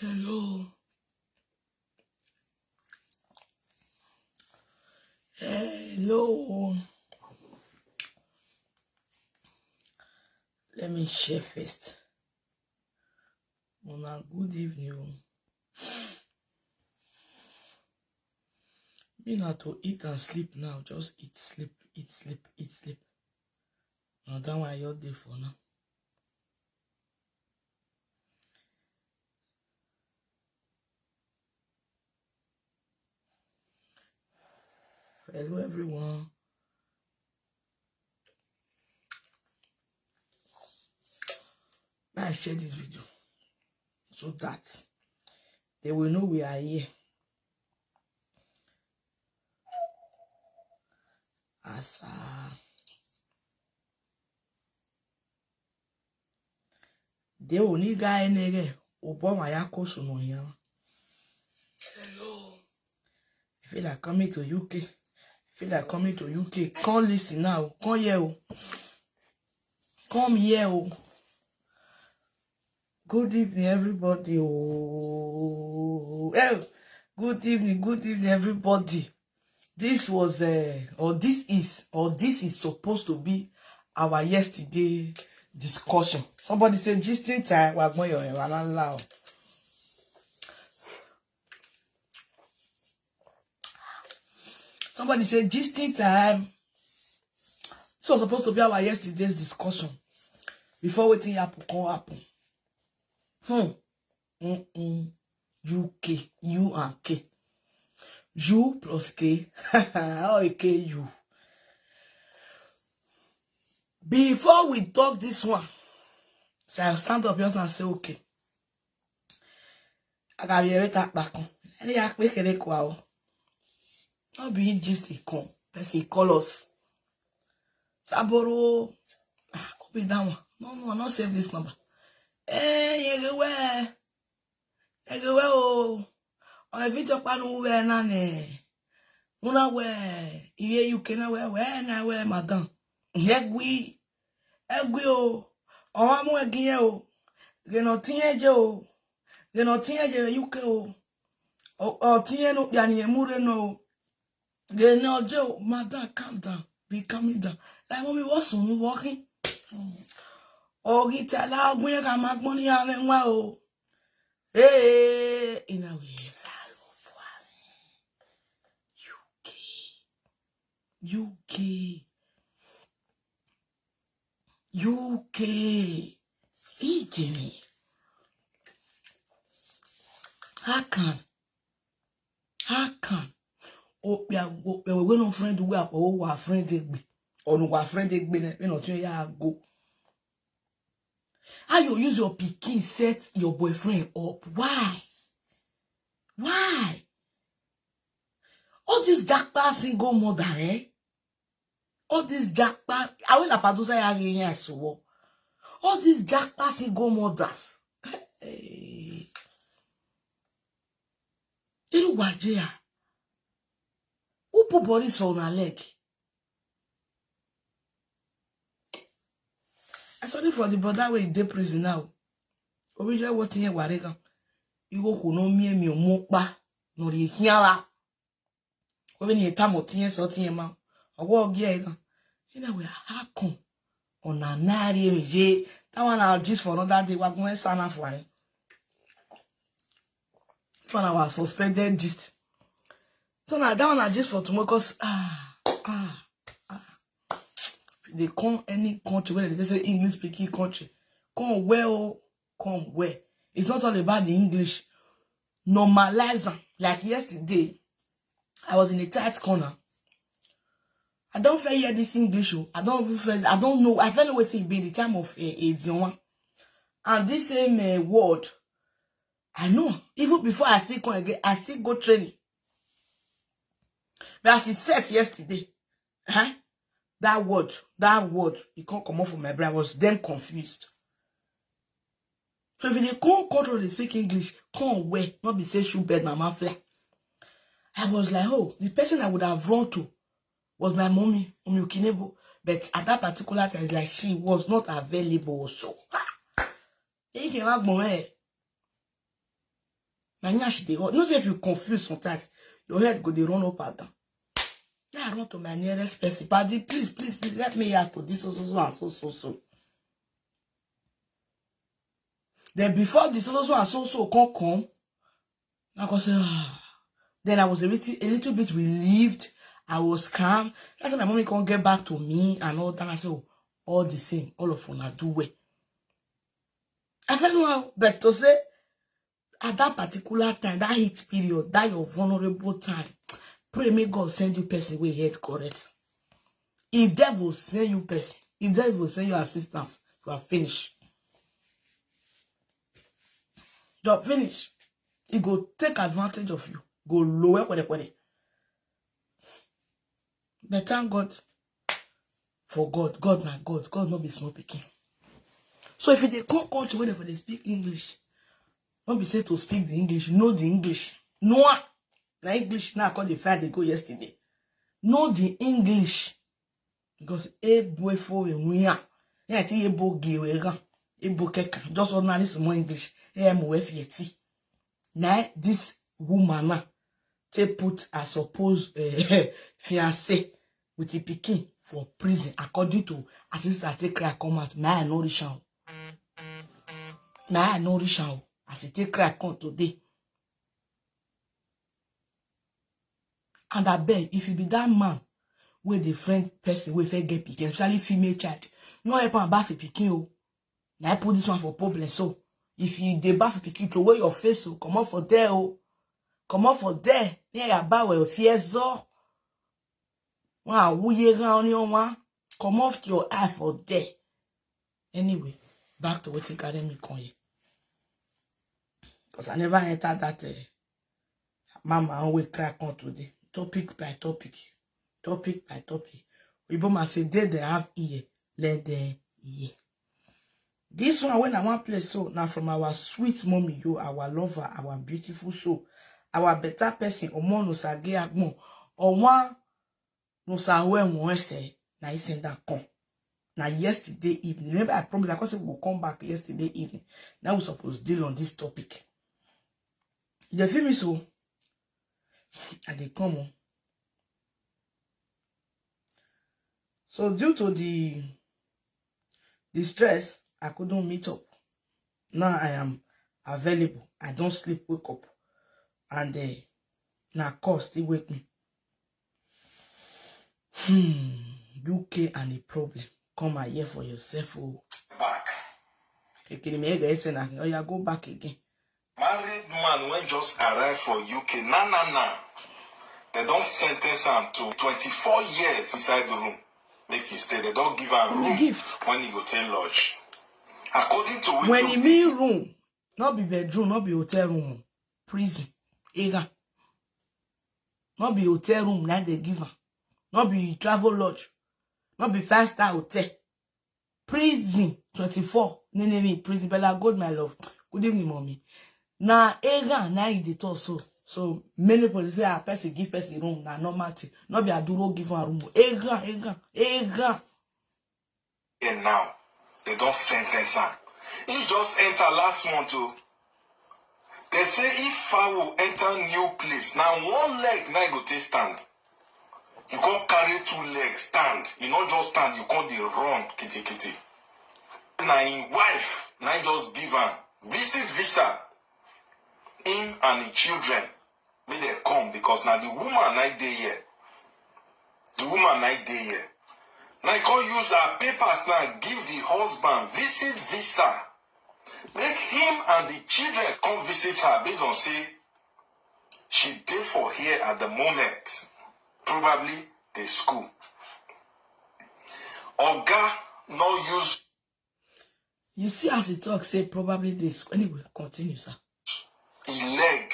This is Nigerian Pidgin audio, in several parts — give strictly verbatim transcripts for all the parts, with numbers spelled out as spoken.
Hello. Hello. Let me share first. Una good evening o. Me na to eat and sleep now. Just eat, sleep, eat, sleep, eat, sleep. Na that one I just dey for now. Hello, everyone. Now I share this video so that they will know we are here. Asa. De o ni ga enege, o bo ma ya ko suno ya. Hello. I feel like coming to U K. I feel like coming to U K. Come listen now. Come here o. Come here o. Good evening, everybody. Oh, hey, good evening, good evening, everybody. This was, uh, or this is, or this is supposed to be our yesterday discussion. Somebody say, "Gisting time, we're going on loud." Somebody say, "Gisting time." This was supposed to be our yesterday's discussion. Before wetin happen, come happen. Hmm. Mm-mm. U K, U and K. U plus K. How a K U? Before we talk this one, so I stand up here and say, okay. I got here with that back on. Any act make it equal. Not be just a con. Person call us. Saboro. Ah, open that one. No, no, not save this number. Eh, yeah, where? Ege we o. Ona video pa nu we na ne. Una we. Iye U K na we, we na we, madam. Egwi. Egwi o. Owa mu egi ye o. Ge no tin ye je o. Ge no tin ye je U K o. O, o tin ye no bia ni e mu re no o. Ge no je o. Madam, calm down. Be calming down. Like, mommy, what's on you walking? Ogi tala ogun ye ka ma gbon ni ave nwa o. Hey, in a way, follow for me. U K. U K. U K. Igini. How can? How can? O, we are, we, we no friend, we are, oh, we are friend, we. Or no, we are friend, we, we no, we are go. How you use your pikin set your boyfriend up? Why? Why? All this jackpot single mother, eh? All this jackpot, I will producer ya yin aso. All these jackpot single mothers. Hey. Iru waje ya. Who put police for una leg? I sorry for the brother wey dey prison now. Obi je wo tin ye ware gan. Iwo ko no mi emi o mo pa. No ri kiara. Obi ni ta mo tin ye so tin ye ma. Owo ogi e gan. Ina we ha kun. Ona na ri emi je. That one I'll gist for another day. Wa gun e sana for ani. That one our suspended gist. So now that one I gist for tomorrow, 'cause, ah, ah, ah. They come any country where they say English speaking country. Come well, come well. It's not all about the English. Normalize am. Like yesterday, I was in a tight corner. I don't feel hear this English. Oh. I don't even feel, I don't know. I feel what it be the time of uh, a one. And this same uh, word, I know. Even before I still come again, I still go training. But as he said yesterday, huh? That word, that word, it can't come off from my brain. I was damn confused. So if they can't control the speak English, come away, not be say shoe bed, mama fly. I was like, oh, the person I would have run to was my mommy, Umi Ukinebo. But at that particular time, it's like she was not available. So, ah, he came up, eh? Na nyash dey hot. You know say if you confuse sometimes, your head go dey run up and down. Then I run to my nearest person. Paddy, please, please, please help me out to this so, so, so, and so, so, so. Then before the so, so, so, and so, so come, come, I go say, ah. Then I was a little, a little bit relieved. I was calm. That's why my mommy can't get back to me and all that. I say, oh, all the same, all of una do well. I don't know how, but to say, at that particular time, that heat period, that your vulnerable time, pray may God send you person wey head correct. If devil send you person, if devil send you assistance, you are finished. You are finished. He go take advantage of you. Go lower, kwede, kwede. But thank God for God. God na God. God no be small pikin. So if you dey come country where they speak English, don't be say to speak the English. Know the English. Know am. Na English now I call the file they go yesterday. Know the English. Because ebo efo we wia. Yeah, I think ebo gi we gan. Ebo keka. Just ordinary small English. E mo we fieti. Na this woman na take put her supposed, eh, fiancé with the pikin for prison, according to her sister take cry come out. My eye no reach am. My eye no reach am. As he take cry come today. And I beg, if you be that man wey dey friend person wey fit get pikin, especially female child, no help am baff a pikin o. Na I put this one for problem. So if you dey baff pikin, throw away your face o, comot for there o. Comot for there. Near your bar wey fear zo. One awuye gan on your one. Comot your eye for there. Anyway, back to wetin carry me come here. Because I never enter that, eh, mama own wey cry come today. Topic by topic. Topic by topic. Oyibo man say, they dey have ear, let them hear. This one wey I wan play so, na from our sweet mommy yo, our lover, our beautiful soul, our better person, Omo Nusage Agbon, Owan Nusawe Nwese, na he send am come. Na yesterday evening. Remember, I promised, I said we will come back yesterday evening. Now we suppose deal on this topic. They feel me so, and they come on. So due to the, the stress, I couldn't meet up. Now I am available. I don't sleep, wake up. And, eh, na call still wake me. Hmm, U K and a problem. Come and hear for yourself, oh. Back. Ekene me ega ese na, oh, yeah, go back again. Married man when just arrived for U K. Na, na, na. They don't sentence am to twenty-four years inside the room. Make he stay. They don't give am room when he go take lodge. According to when he mean room, not be bedroom, not be hotel room, prison, area. Not be hotel room like they give am. Not be travel lodge. Not be five star hotel. Prison twenty-four. Nene me prison. Bella Gold, my love. Good evening, mommy. Na area na e dey talk so. So many people say, ah, person give person room na normal thing. Not be aduro give am room. Area, area, area. And now they don't sentence am. He just enter last month o. They say if fowl enter new place, now one leg na e go take stand. You can't carry two legs, stand. You not just stand, you can't dey run, kitty kitty. Na him wife, na him just give am visit visa. Him and the children, make they come because now the woman na dey here. The woman na dey here. Now he can't use her papers now, give the husband visit visa. Make him and the children come visit her based on say she dey for here at the moment. Probably the school. Oga no use. You see as he talk, say probably this. Anyway, continue, sir. He leg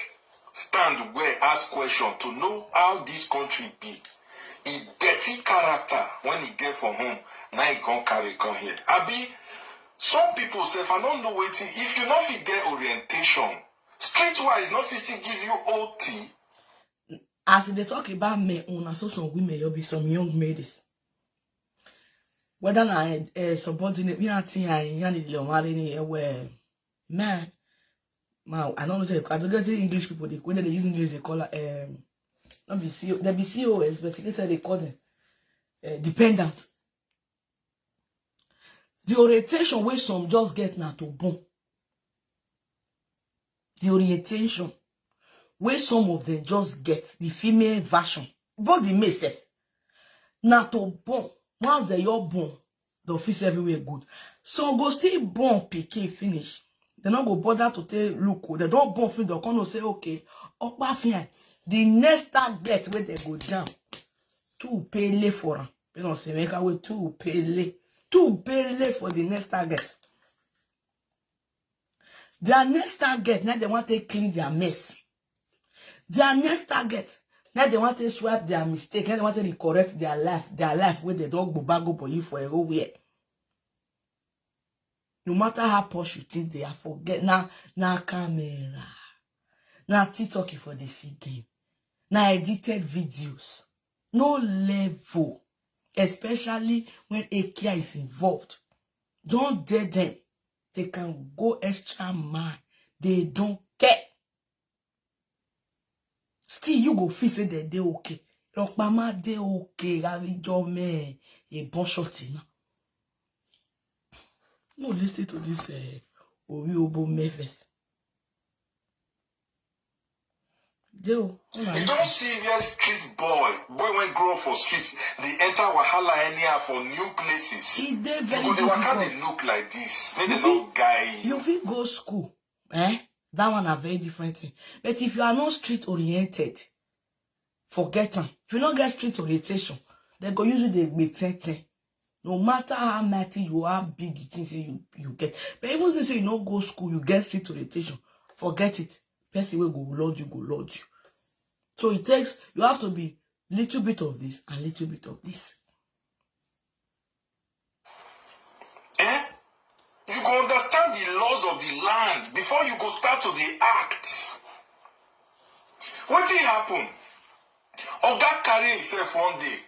stand where ask question to know how this country be. He dirty character when he get from home, now he come carry come here. Abi, some people say, if I don't know wetin, if you no fit get orientation, streetwise no fit still give you O T. As they talk about men, una so some women, you be some young ladies. Whether na, eh, subordinate, me and Tia, and Yanni, the Lomari, eh, where, man, Now, I don't know, I don't get English people, they, when they use English, they call her, um, not be C O, they be C O S, but they say they call them uh, dependent. The orientation where some just get na to born. The orientation where some of them just get the female version, both the male self. Na to born. Once they all born, the office everywhere good. So go still born pikin finish. They not go bother to take look. They don't born finish. They come say, okay, Okpa fine. The next target where they go down. Too pele for am. You know, say make away too pele. Too pele for the next target. Their next target, now they want to clean their mess. Their next target, now they want to swipe their mistake. Now they want to correct their life. Their life where they don't go back go for you for a whole year. No matter how posh you think they are, forget. Now, now camera. Now TikTok for the see game. Now edited videos. No level. Especially when A K I is involved. Don't dare them. They can go extra mile. They don't care. Still, you go feel say they dey okay. Lokpama dey okay. Arijo me a bunch of thing. No listen to this uh, Obi Obo Memphis. Dey o, una You listen. Don't see where street boy, boy when grow up for street, they enter wahala anyhow for new places. E dey You very go dey waka difficult. Dey look like this. Make You they fit, not guy you you. Fit go school, eh? That one a very different thing. But if you are not street oriented, forget am. If you not get street orientation, they go use you the gbetete. No matter how mighty you are, big you think say you, you get. But even if say you no go school, you get street orientation. Forget it. Person will go lord you, go lord you. So it takes, you have to be little bit of this and little bit of this. Eh? You go understand the laws of the land before you go start to the act. What did happen? Oga carry himself one day.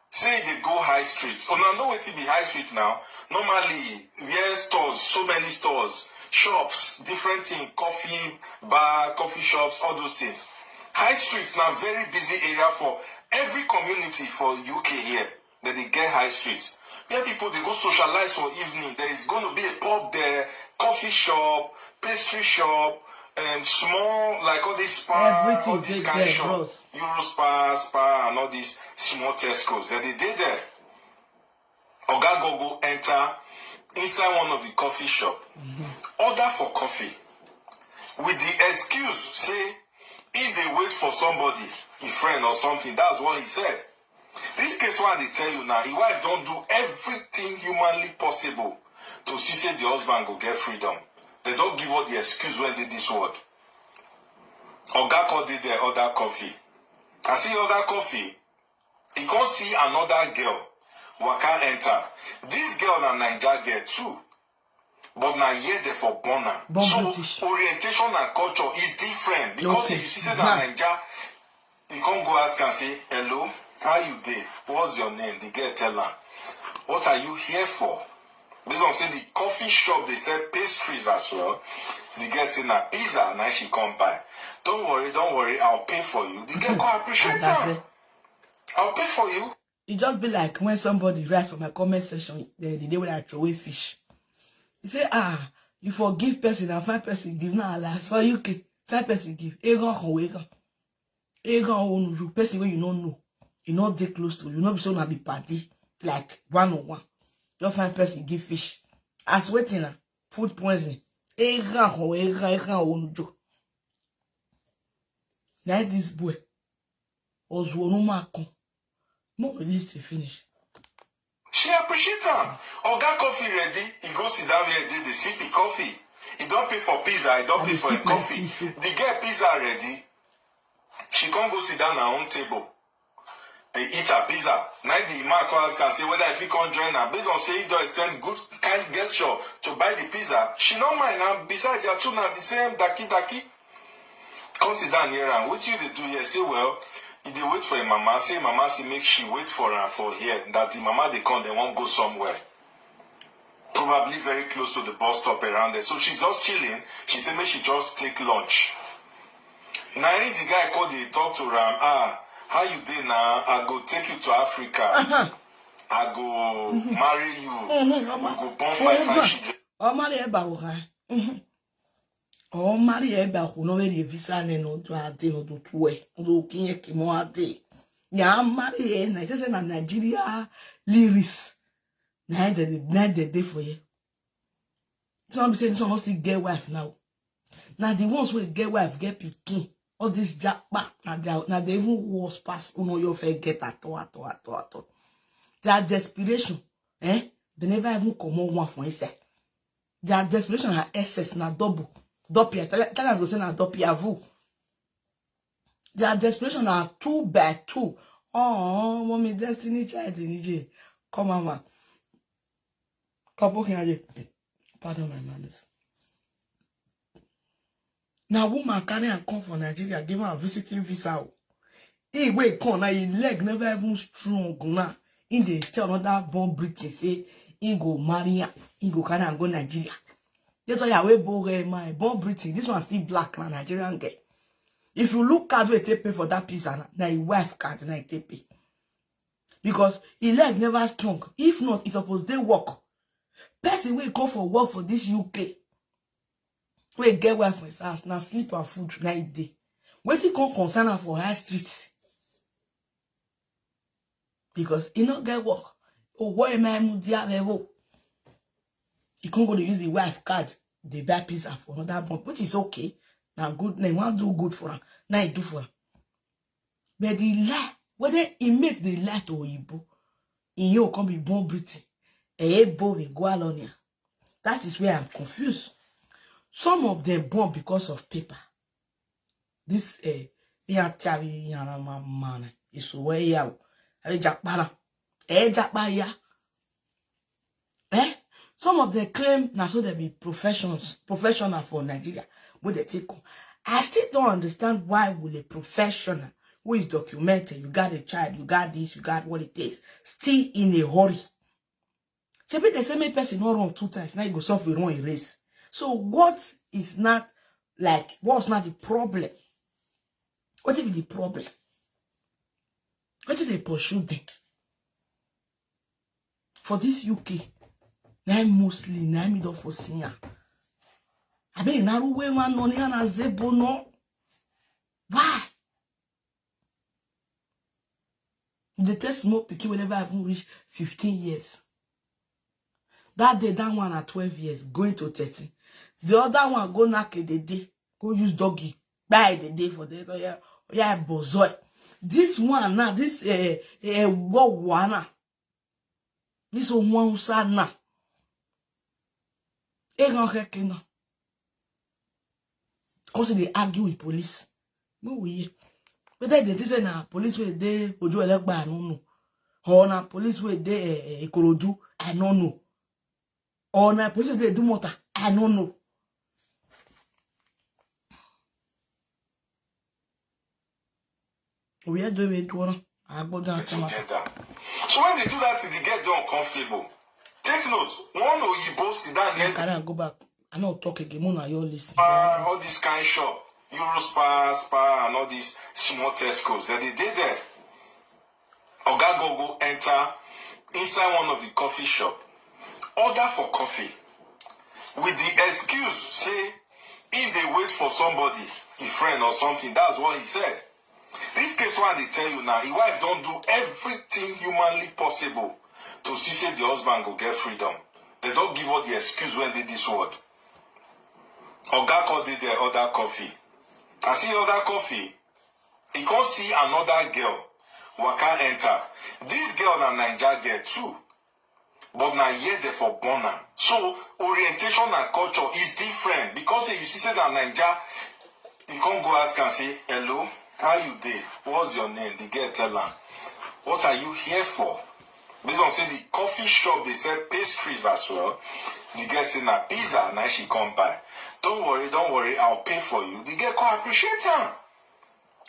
Say they go high street. So now know what be high street now. Normally, where stores, so many stores, shops, different thing, coffee bar, coffee shops, all those things. High street now very busy area for every community for U K here. That they get high streets where people they go socialize for evening. There is going to be a pub there, coffee shop, pastry shop, um, small like all this spa, everything all this kind of shop. Bros. Euro spa, spa, and all these small Tesco's. That they did there. Oga go go enter inside one of the coffee shop, mm-hmm. Order for coffee with the excuse say he dey wait for somebody, a friend or something. That's what he said. This case one they tell you now, his wife don't do everything humanly possible to see say the husband go get freedom. They don't give up the excuse when they this word. Oga call dey there, order coffee. I see order coffee. He come see another girl waka enter. This girl na Naija girl too. But na here they for born am. So British. Orientation and culture is different. Because okay. If you see say na Naija, you can't go ask and say, "Hello, how you dey? What's your name?" The girl tell her, "What are you here for?" Based on say the coffee shop they sell pastries as well. The girl say na pizza, now she come buy. "Don't worry, don't worry, I'll pay for you." The girl go appreciate her. "I'll pay for you." It just be like when somebody write for my comment section the, the day when I throw away fish. He say, "Ah, you forgive person and find person give now alas for U K. Find person give. Egan kan we gan. Egan onu you person where you don't know. You not dey close to you. Not be so na be party like one on one. Just find person give fish. As waiting na food poisoning. Egan kan we gan egan onu jo. Now this boy. Ozuonumakun. More list to finish. She appreciate am. Oga coffee ready. He go sit down where they dey sip him coffee. He don't pay for pizza. He don't pay for a coffee. The girl pizza ready. She can't go sit down her own table. They eat her pizza. Now the man come ask her say whether if he can't join her. Based on say he don't extend good kind gesture to buy the pizza. She no mind now. Besides, they are two now the same daki daki. Come sit down here and what you dey do here? Say, well, he dey wait for him mama. Say mama say make she wait for her for here. That the mama they come, they won't go somewhere. probably very close to the bus stop around there. So she's just chilling. She said, "Make she just take lunch." Now, if the guy called, they talk to Ram, "Ah, how you doing now? I go take you to Africa. Uh-huh. I go mm-hmm. marry you. Mm-hmm. We go born five, five children." Ọ marry ebe ahụ ha. Mm-hmm. Ọ marry ebe ahụ na nwere visa ne no do ade no do tuwe. No kinye kimo ade. Ya marry e na ite na Nigeria lyrics. Na ede na ede dey for you. Some be say some still get wife now. Now the ones who get wife, get pikin, all this japa, now they, now they even worse pass uno your fair get at all, at all, at all, at all. Their desperation, eh? They never even come on one for inside. Their desperation and excess na double. Doppia. Tell, tell us to say na doppia vu. Their desperation are two by two. Oh, mommy, destiny child in E J. Come on, man. Couple here. Pardon my manners. Now, woman carry and come for Nigeria, give her a visiting visa. He wey come now, his leg never even strong now. He dey tell another born Britain say he go marry her, he go carry and go Nigeria. They tell you, "Wey born, eh, my born Britain, this one still black na Nigerian girl." If you look at where they pay for that pizza, na, na his wife card na they pay. Because his leg never strong. If not, he suppose dey work. Person wey come for work for this U K, wey get wife for his house, na sleep and food na e dey. Wetin come concern am for high street? Because he no get work. Oh, why am I mudia level? He can't go to use the wife card. They buy pizza for another month, which is okay. Now good, now want do good for her. Now he do for her. But the lie, whether he make the lie to Oyibo, in you come be born Britain, a boring Gualonia. That is where I'm confused. Some of them born because of paper. This eh, they are telling you, man, it's where you are. Eh, Japana. Eh, Japaya. Eh? Some of them claim now so they be professions, professional for Nigeria. When they take on. I still don't understand why will a professional who is documented, you got a child, you got this, you got what it is, still in a hurry. Shebi they say make person not run two times, now you go solve the wrong race. So what is not like what's not the problem? What be the problem? What did they pursue them? For this U K, now mostly now me don't foresee. I mean, now we man on here na zebo no. Why? They test small pikin whenever I even reach fifteen years. That day, that one at twelve years, going to thirteen. The other one go knock a day, go use doggy, buy the day for the other. Yeah, yeah, bozoy. This one now, this uh, uh, what one? This one one sana. E gan keke na. Cause they argue with police. No we. But then they say na police wey dey Ojo Elegba, I don't know. Or na police wey dey eh, eh, Ikorodu, I don't know. Or na police wey dey Idumota, I don't know. We are doing it one. I go down to my together. So when they do that, the girl dey uncomfortable. Take note, one Oyibo sit down here. Can I go back? I no talk again. Mona, you listen. Ah, all this kind shop, Euro Spar, Spar, and all these small Tesco's that they did there. Oga go go enter inside one of the coffee shop, order for coffee with the excuse say he dey wait for somebody, a friend or something. That's what he said. This case one they tell you now, his wife don't do everything humanly possible to see say the husband go get freedom. They don't give her the excuse when they this word. Oga call dey there, order coffee. I see order coffee. He come see another girl waka enter. This girl na Naija girl too, but na here they for born am. So orientation and culture is different because you see say na Naija, you come go ask and say, "Hello, how you dey? What's your name?" The girl tell am, "What are you here for?" Based on say the coffee shop they sell pastries as well. The girl say na pizza, now she come buy. "Don't worry, don't worry, I'll pay for you." The girl come appreciate am.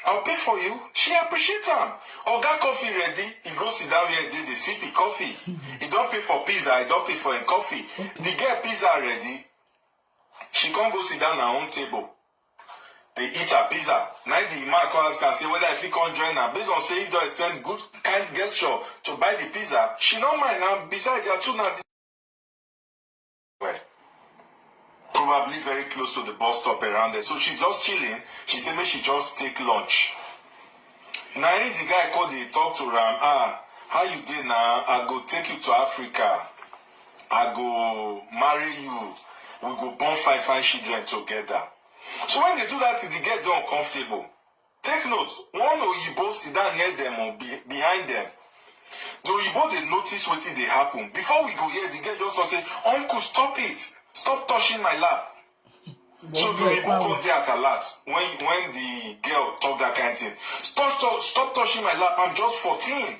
I'll pay for you. She appreciate am. Oga coffee ready. He go sit down here, dey dey sip him coffee. He don pay for pizza. He don pay for him coffee. The girl pizza ready. She come go sit down her own table. They eat her pizza. Now the man come ask her say whether if he come join her based on say he don extend good kind gesture to buy the pizza. She no mind now. Besides, they are two now. Well, probably very close to the bus stop around there. So she's just chilling. She said, "Make she just take lunch." Now the guy called, he talked to Ram. "Ah, how you dey now? I go take you to Africa. I go marry you. We go born fine fine children together." So when they do that, the girl dey uncomfortable. Take note, one Oyibo sit down near them or be, behind them. The Oyibo dey notice wetin dey happen. Before we go here, the girl just talk say, "Uncle, stop it. Stop touching my lap." So the Oyibo come dey at alert when when the girl talk that kind thing. "Stop, stop, stop touching my lap. I'm just fourteen.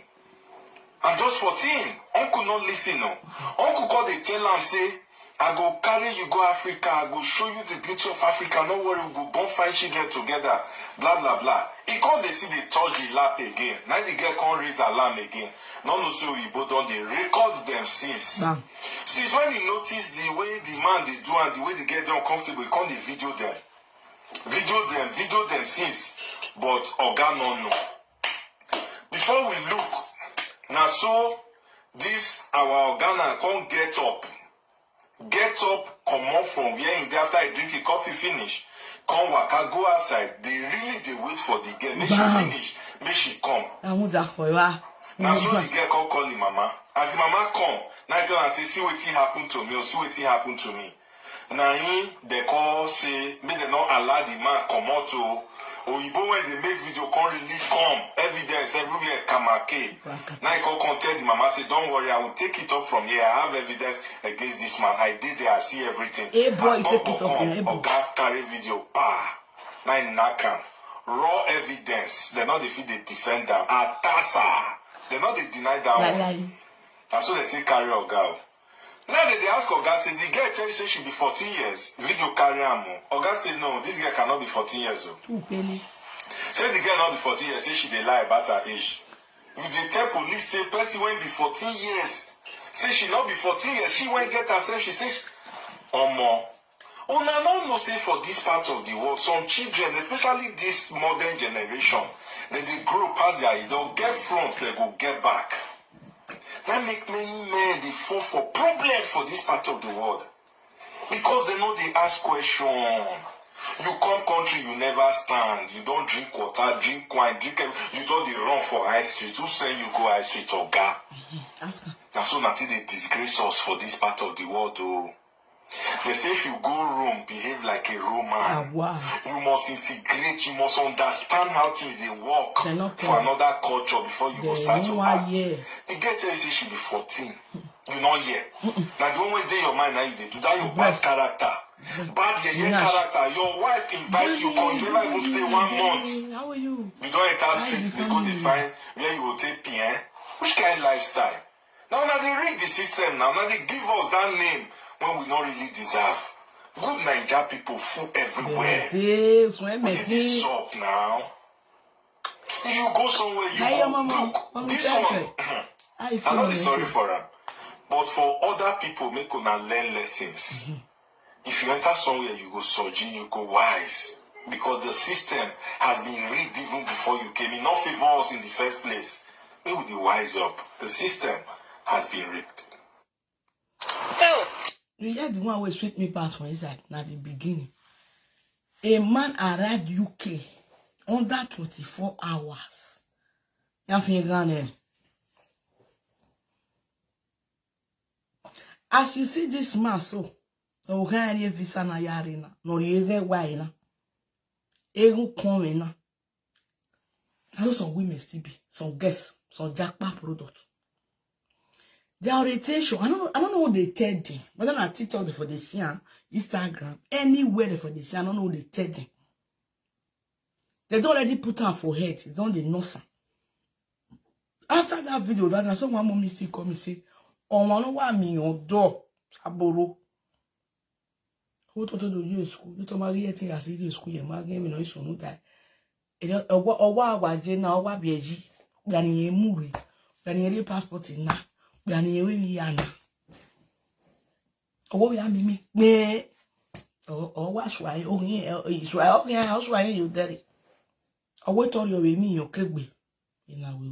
I'm just fourteen." Uncle no listen o. Uncle come dey tell am say, "I go carry you go Africa. I go show you the beauty of Africa. No worry, we go born fine children together." Blah blah blah. He come dey see dey touch the lap again. Now the girl come raise alarm again. No know say Oyibo don dey record them since. Since when he notice the way the man dey do and the way the girl dey uncomfortable, he come dey video them. Video them, video them since. But Oga no know. Before we look, na so this our Oga na come get up. Get up, comot from where he dey after he drink him coffee finish. Come waka go outside. They really dey wait for the girl. Make she finish, make she come. Na so the girl come call him mama. As the mama come, now tell am say, "See wetin happen to me o, see wetin happen to me." Na him they call say make dem no allow the man comot o. Oyibo wey dey make video come really come, evidence everywhere, kamake. Now he come come tell the mama say, "Don't worry, I will take it up from here. I have evidence against this man. I dey there, I see everything." As Bobo come, Oga carry video, pa. Now he knack am. Raw evidence. They no dey fit dey defend am. Atasa. They no dey deny that one. Na so they take carry Oga o. Now they dey ask Oga say, "The girl tell you say she be fourteen years. Video carry am o." Oga say, "No, this girl cannot be fourteen years o." Say the girl no be fourteen years, say she dey lie about her age. You dey tell police say person wey be fourteen years, say she no be fourteen years, she wey get herself, she say she... Omo, una no know say for this part of the world, some children, especially this modern generation, dem dey grow pass their age, dem get front, dem go get back. Na make many men dey fall for problem for this part of the world because dem no dey ask question. You come country, you never stand, you don drink water, drink wine, drink every... you don dey run for high street. Who send you go high street, Oga? Ask am. Na so na take dey disgrace us for this part of the world o. They say if you go Rome, behave like a Roman. You must integrate, you must understand how things dey work for another culture before you go start to act. The girl tell you say she be fourteen. You no hear. Na the one wey dey your mind na you dey do. That your bad character. Bad yeye character. Your wife invite you come, you never even stay one month. You don enter street, dey go dey find where you go take pee, eh? Which kind lifestyle? Now, now they rig the system now. Now they give us that name when we don't really deserve. Good Naija people full everywhere. Wetin dey sup now? If you go somewhere, you go look. This one, I no dey sorry for am. But for other people, make una learn lessons. If you enter somewhere, you go surgery, you go wise. Because the system has been rigged even before you came. It no favor us in the first place. Make we dey wise up. The system has been rigged. You hear the one wey sweet me pass for inside, na the beginning. A man arrived U K under twenty-four hours. Ya fi gan eh. As you see this man so, o gan any visa na yari na, no ri ege wa na. Egu kon na. How some women still be, some girls, some jackpot product. Their orientation, I don't, I don't know what they tell them. Whether na TikTok before they see am, Instagram, anywhere before they see am, I don't know what they tell them. They don already put am for head, they don dey nurse am. After that video, that na so one mommy still call me say, "Ọmọ no wa mi on door, aboro." Who told you you school? You told my yet as you school, your man gave me no issue, no die. Ọwọ́ àwàjẹ náà, ọwọ́ àbíẹ̀jì, gbàníyẹn múre, gbàníyẹn rí passport náà, gbàníyẹn wé mi yà náà. Ọwọ́ ya mi mi pé ọwọ́ àṣùwà yẹn, orin yẹn, ìṣùwà ọkùnrin yẹn, ọṣùwà yẹn yóò dẹ́rẹ̀. Ọwọ́ ìtọ́rí ọ̀rẹ́ mi yàn kẹ́gbẹ́. Ìnáwó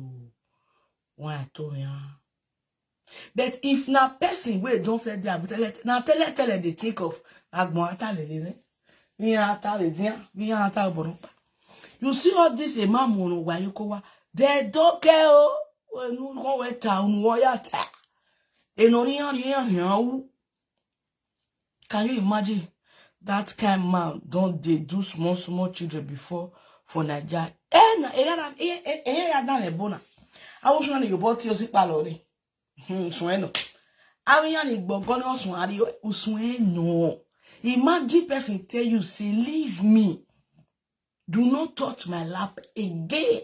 wọn àtọ́ mi á. But if na person wey don fẹ́ dey Abuja, let, na tẹ́lẹ̀ tẹ́lẹ̀ dey think of agbọ̀n atálẹ̀ lé rẹ̀. Ní atálẹ̀ dín, ní atálẹ̀ bọ̀rọ̀ pa. You see all this, a man mọ̀rọ̀ wáyé kó wá. They don't care o. Wọ́n wẹ́ ta, òun wọ́n yà ta. Ènà ní yàn ní yàn yàn wú. Can you imagine that kind man don dey do small small children before for Naija? Eh, na, eh, na, eh, eh, eh, ya dan ebona. Awo shona ni yobo ti o si palo ni. Hmm, sun eno. Awo ya ni gbogo ni osun ari osun eno. Imagine person tell you, say, "Leave me. Do not touch my lap again."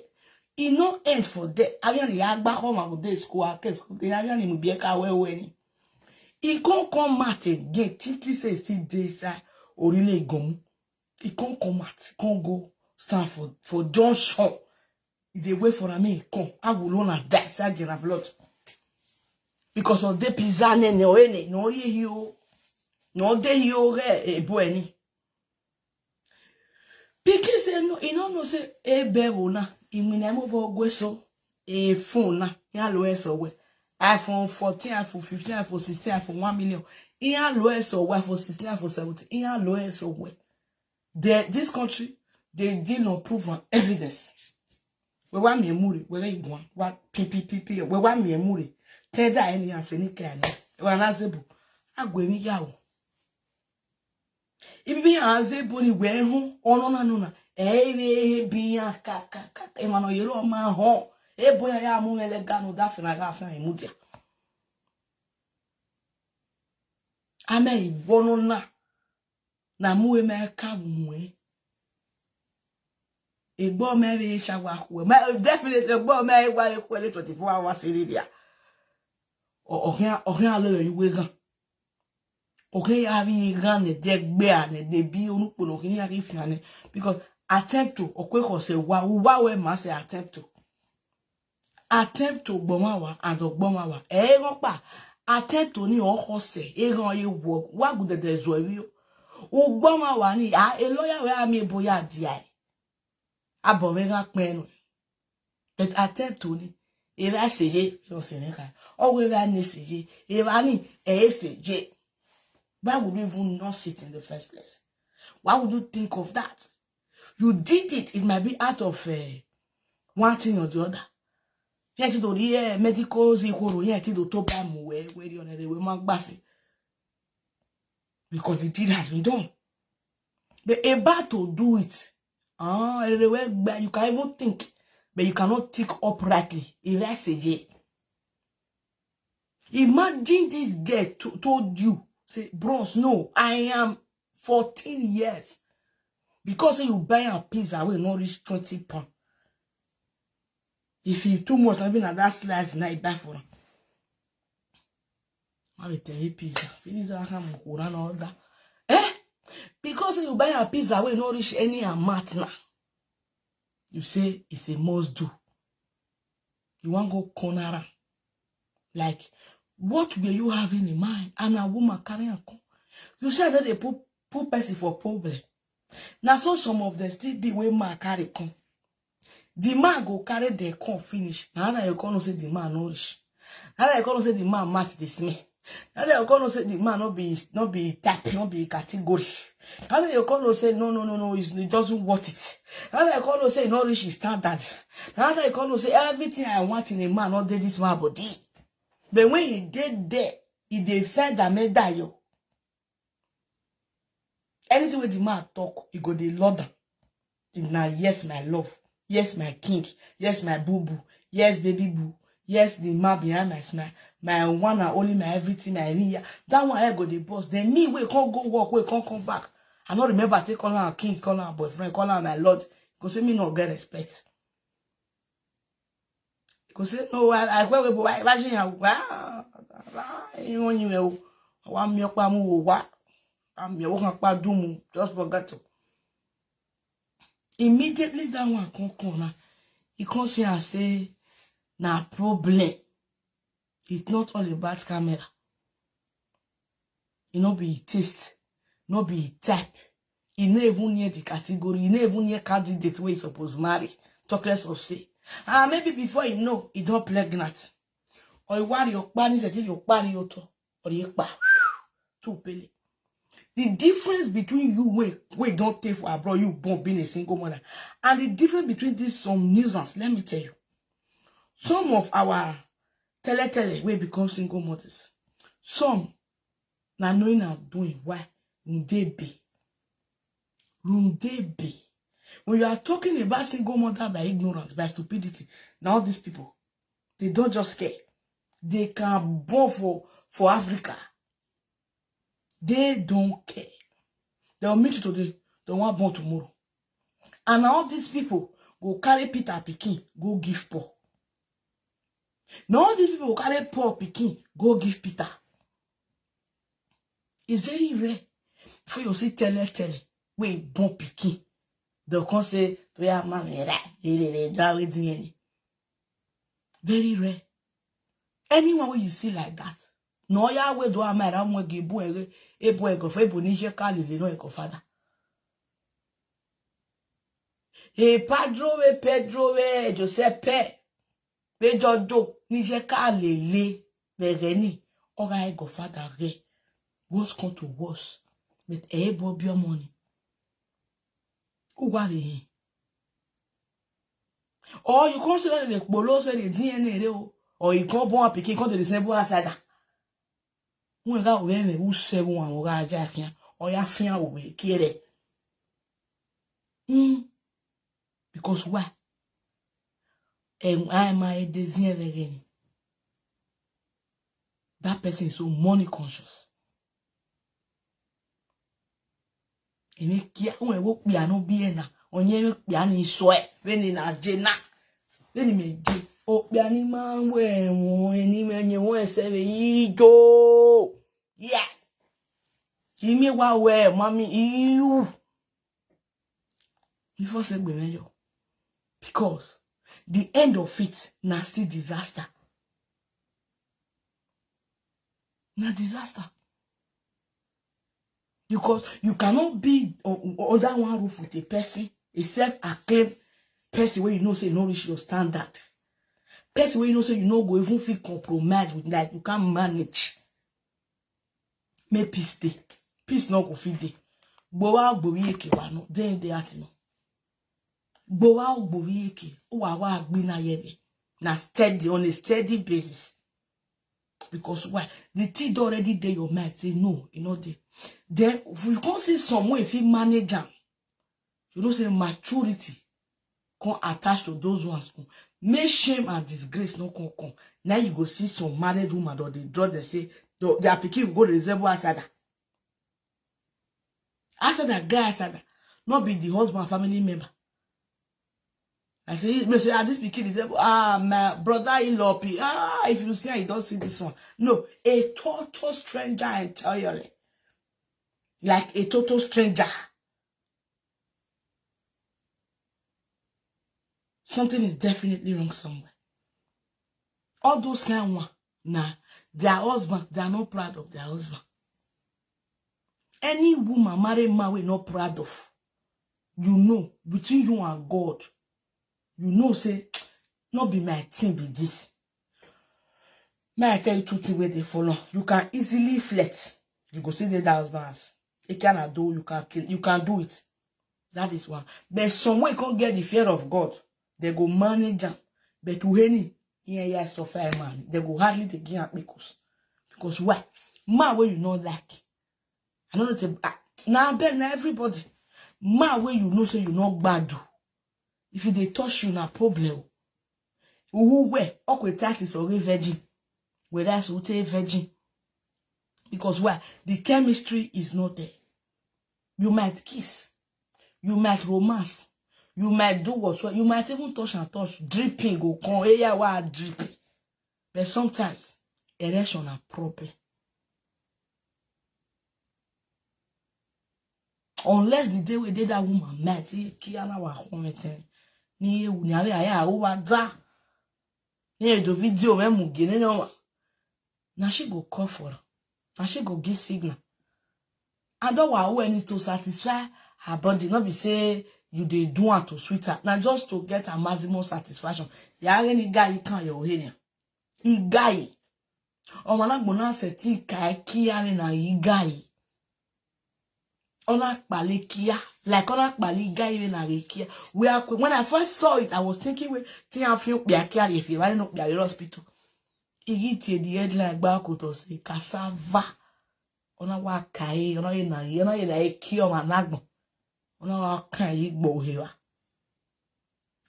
E no end for there. Awo ya ni ya gba ko ma go dey school, ake school. Awo ya ni mo bi e ka we we ni. E come come out again, thinking say e still dey inside Orile Igomu. E come come out, come go stand for, for junction. E dey wait for am, e come. I will run and die inside General Blood. Because of the pizza ne, ne, o, ene, no, ye, yo. No, de, yo, re, e, bo, eni. Pikin say no, e no know say e be wo na, e mi na mo bo gwe so, e phone na, ya lo e so we. iPhone fourteen, iPhone fifteen, iPhone sixteen, iPhone one million. E ya lo e so we, iPhone sixteen, iPhone seventeen. E ya lo e so we. The, this country, they deal on proof and evidence. We wa mi emure, we wa igwan, wa pi pi pi pi, we wa mi emure. Te da eni ya se ni ke ani. We na zebu. Agwe mi yawo. Ibi ya ze bo ni we hu, ono na nuna. E, e, e, bi ya ka, ka, ka, e, mano, yero ma ho. E, bo ya ya mu mele ganu da fina ga fina imudia. Ame ibono na. Na mu e me ka mu e. Egbo me be shawa ku. Me, definitely egbo me wa e ku le twenty-four hours in there. O, o hia, o hia lo yo we gan. Okay, ya bi gan ne de gbe a ne de bi onu po no kini ya ki fi ane. Because attempt to, okwe ko se wa, wa we ma se attempt to. Attempt to gboma wa, and gboma wa. E ran pa. Attempt to ni o ko se, e ran ye wo, wa gu de de zo wi o. U gboma wa ni, a, e lawyer we a mi boya di ai. Abo we ran pe no. But attempt to ni, e ra se ye, so se ne ka. O we ra ni se ye, e ra ni, e se ye. Why would you even not sit in the first place? Why would you think of that? You did it. It might be out of, uh, one thing or the other. Yẹn ti dò rí, eh, medical zikoro, yẹn ti dò tó bá mú wẹ́, wẹ́ rí ọ̀nà ìwé máa gbà sí. Because the deed has been done. But about to do it, ah, you can even think, but you cannot think uprightly. Ìrẹsì yẹ. Imagine this girl to, told you, say, "Bros, no, I am fourteen years." Because you buy a pizza wey no reach twenty pound. If you too much, na be na that slice na you buy for am. I will tell you pizza. Pizza can mukura no order. Eh? Because you buy a pizza wey no reach any amount now. You say it's a must do. You wan go corner am. Like, what were you having in mind? And a woman carry am come. You say that they put, put person for problem. Now, so some of them still be wey man carry come. The man go carry the come finish. Now that you come say the man no reach. Now that you come say the man mat dey smell. Now that you come say the man no be, no be type, no be category. Now that you come say no, no, no, no, it's, it doesn't worth it. Now that you come say no reach his standard. Now that you come say everything I want in a man, not dey this man body. But when he get there, he dey fed am, eh, die yo. Anything wey the man talk, he go dey lord am. If na yes, my love. Yes, my king. Yes, my boo boo. Yes, baby boo. Yes, the man behind my smile. My one and only, my everything, my ring. That one I go dey boss. Then me wey come go work, wey come come back. I no remember take call am king, call am boyfriend, call am my lord. Go say me no get respect. Go say no, I, I, why, why, why, why, why, you want you know, why me up, I'm why, I'm your work, I'm just forget to. Immediately that one come come now, he come see and say, "Na problem. It's not all about camera. E no be e taste, no be e type. E no even near the category. E no even near candidate wey e suppose marry. Talk less of say, ah, maybe before you know, e don pregnant. Or e worry your kpa, ni se ti your kpa ni your to, or e kpa to pele." The difference between you wey wey don take for abroad, you born being a single mother, and the difference between these some nuisance, let me tell you. Some of our tele tele wey become single mothers, some na knowing and doing. Why? Runde be. Runde be. When you are talking about single mother by ignorance, by stupidity, now all these people, they don't just care. They can born for, for Africa. They don't care. They'll meet you today, they want born tomorrow. And all these people go carry Peter pikin, go give poor. Now all these people go carry poor pikin, go give Peter. It's very rare for you see tele tele wey born pikin. They'll come say, "We are mommy, right? They, they, they draw with D N A." Very rare. Anyone wey you see like that, no ya we do amara mo ge bu ere, e bu ego fe bu ni je ka le le no ego father. E Padro we Pedro we Giuseppe. Pe jojo ni je ka le le bere ni. Oga ego father re. Worse come to worse. But e bo bi omo ni. Who worry him? Or you come say that the polo say the D N A re o. Or you come born pikin, come to the same boy asada. Who ga we me who seven one ga ja kian. Or ya fian we kere. Hmm. Because why? Em, I am a design again. That person is so money conscious. Ene kia, un ewo pia no bi ena. Onye me pia ni so e. Veni na je na. Veni me je. O pia ni ma we won, eni me nye won ese ve ijo. Yeah. Imi wa we, mami, iu. Before say gbe mejo. Because the end of it na still disaster. Na disaster. Because you cannot be u-, u-, under one roof with a person, a self-acclaimed person where you know say you no reach your standard. Person where you know say you no go even feel compromised with, like, you can't manage. Make peace dey. Peace no go fit dey. Gbowa ogbowi eke wa no. Dey in the heart no. Gbowa ogbowi eke. Uwa wa agbi na yeve. Na steady, on a steady basis. Because why? The thing don already dey your mind. Say no, you know dey. Then if you come see some way, if you manage am, you know say maturity come attach to those ones. Come. Make shame and disgrace no come come. Now you go see some married woman or they draw, they say, the, their pikin go resemble Asada. Asada, guy Asada, not be the husband family member. I say, me say, ah, this pikin is able, ah, my brother-in-law, pi-, ah, if you see, you don't see this one. No, a total stranger entirely. Like a total stranger. Something is definitely wrong somewhere. All those kind one, nah, their husband, they are not proud of their husband. Any woman marry man we not proud of, you know, between you and God, you know, say, not be my thing be this. May I tell you two things where they follow? You can easily flirt. You go see the husband house. It cannot do, you can kill, you can do it. That is one. But some way you can't get the fear of God. They go manage am. But to any, yeah, yeah, so far, man. They go hardly they give am because. Because why? Man where you not like. I don't know. Say, ah, now, Ben, now everybody. Man where you know say you not bad do. If they touch you, na problem. Who where? Okwe that is already virgin. Whereas we say virgin. Because why? The chemistry is not there. You might kiss. You might romance. You might do whatsoever. You might even touch and touch. Dripping go come. Hey, yeah, why drip? But sometimes, erection a problem. Unless the day we did that woman met, he kiana wa home ten. Ni ye ni are aya o wa da. Ni e do video me mu gene no ma. Na she go call for am. Na she go give signal. I don't want any to satisfy her body. Not be say you dey do am to sweet her. Na just to get her maximum satisfaction. Ya any guy you can your head. He guy. O mana gbona se ti kai ki are na he guy. Ona pale kia. Like ona pale guy na re kia. We are when I first saw it, I was thinking we ti a fi pe kia if you no pe hospital. Igi tie the headline gba ko to say cassava. Ona wa kai, ona ye na, ona ye na e ki o ma na gbon. Ona wa kan yi gbo he wa.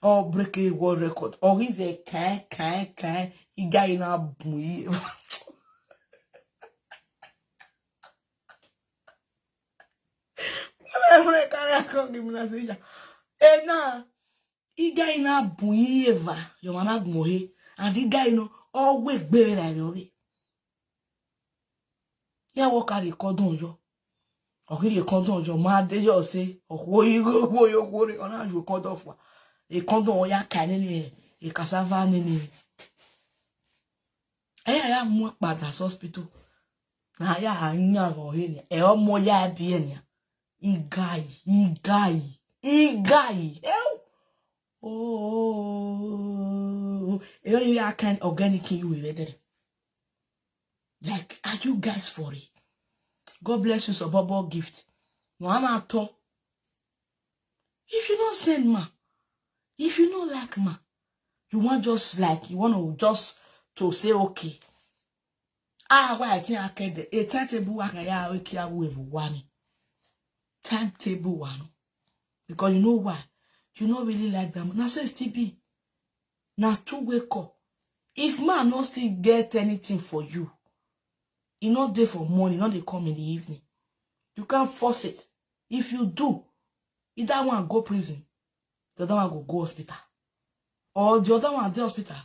Or break a world record. Or is a kai kai kai. Iga ina bun yi. My friend carry her come give me na say, "Eh, na, iga ina bun yi eva, your mama gmo he, and iga ino always gbere na your way." Ya work at the cordon yo. Or the cordon yo, ma de yo say, or wo yi go wo yo wo re, or na you cordon for. A cordon ya kai ni, a cassava ni ni. Aya ya mu padà hospital. Na ya anya go he ni. E omo ya die ni. Igai, igai, igai. Ew. Oh, you know you are kind organic you with it. Like, are you guys for it? God bless you, so Bobo gift. No, I'm at all. If you don't send ma, if you don't like ma, you want just like, you want to just to say, "Okay." Ah, why I think I can, a timetable I can ya wiki a wave one. Timetable one. Because you know why? You not really like them. Now say still be. Now two wake up. If man not still get anything for you, e not there for morning, not they come in the evening. You can't force it. If you do, either one go prison, the other one go go hospital. Or the other one at the hospital,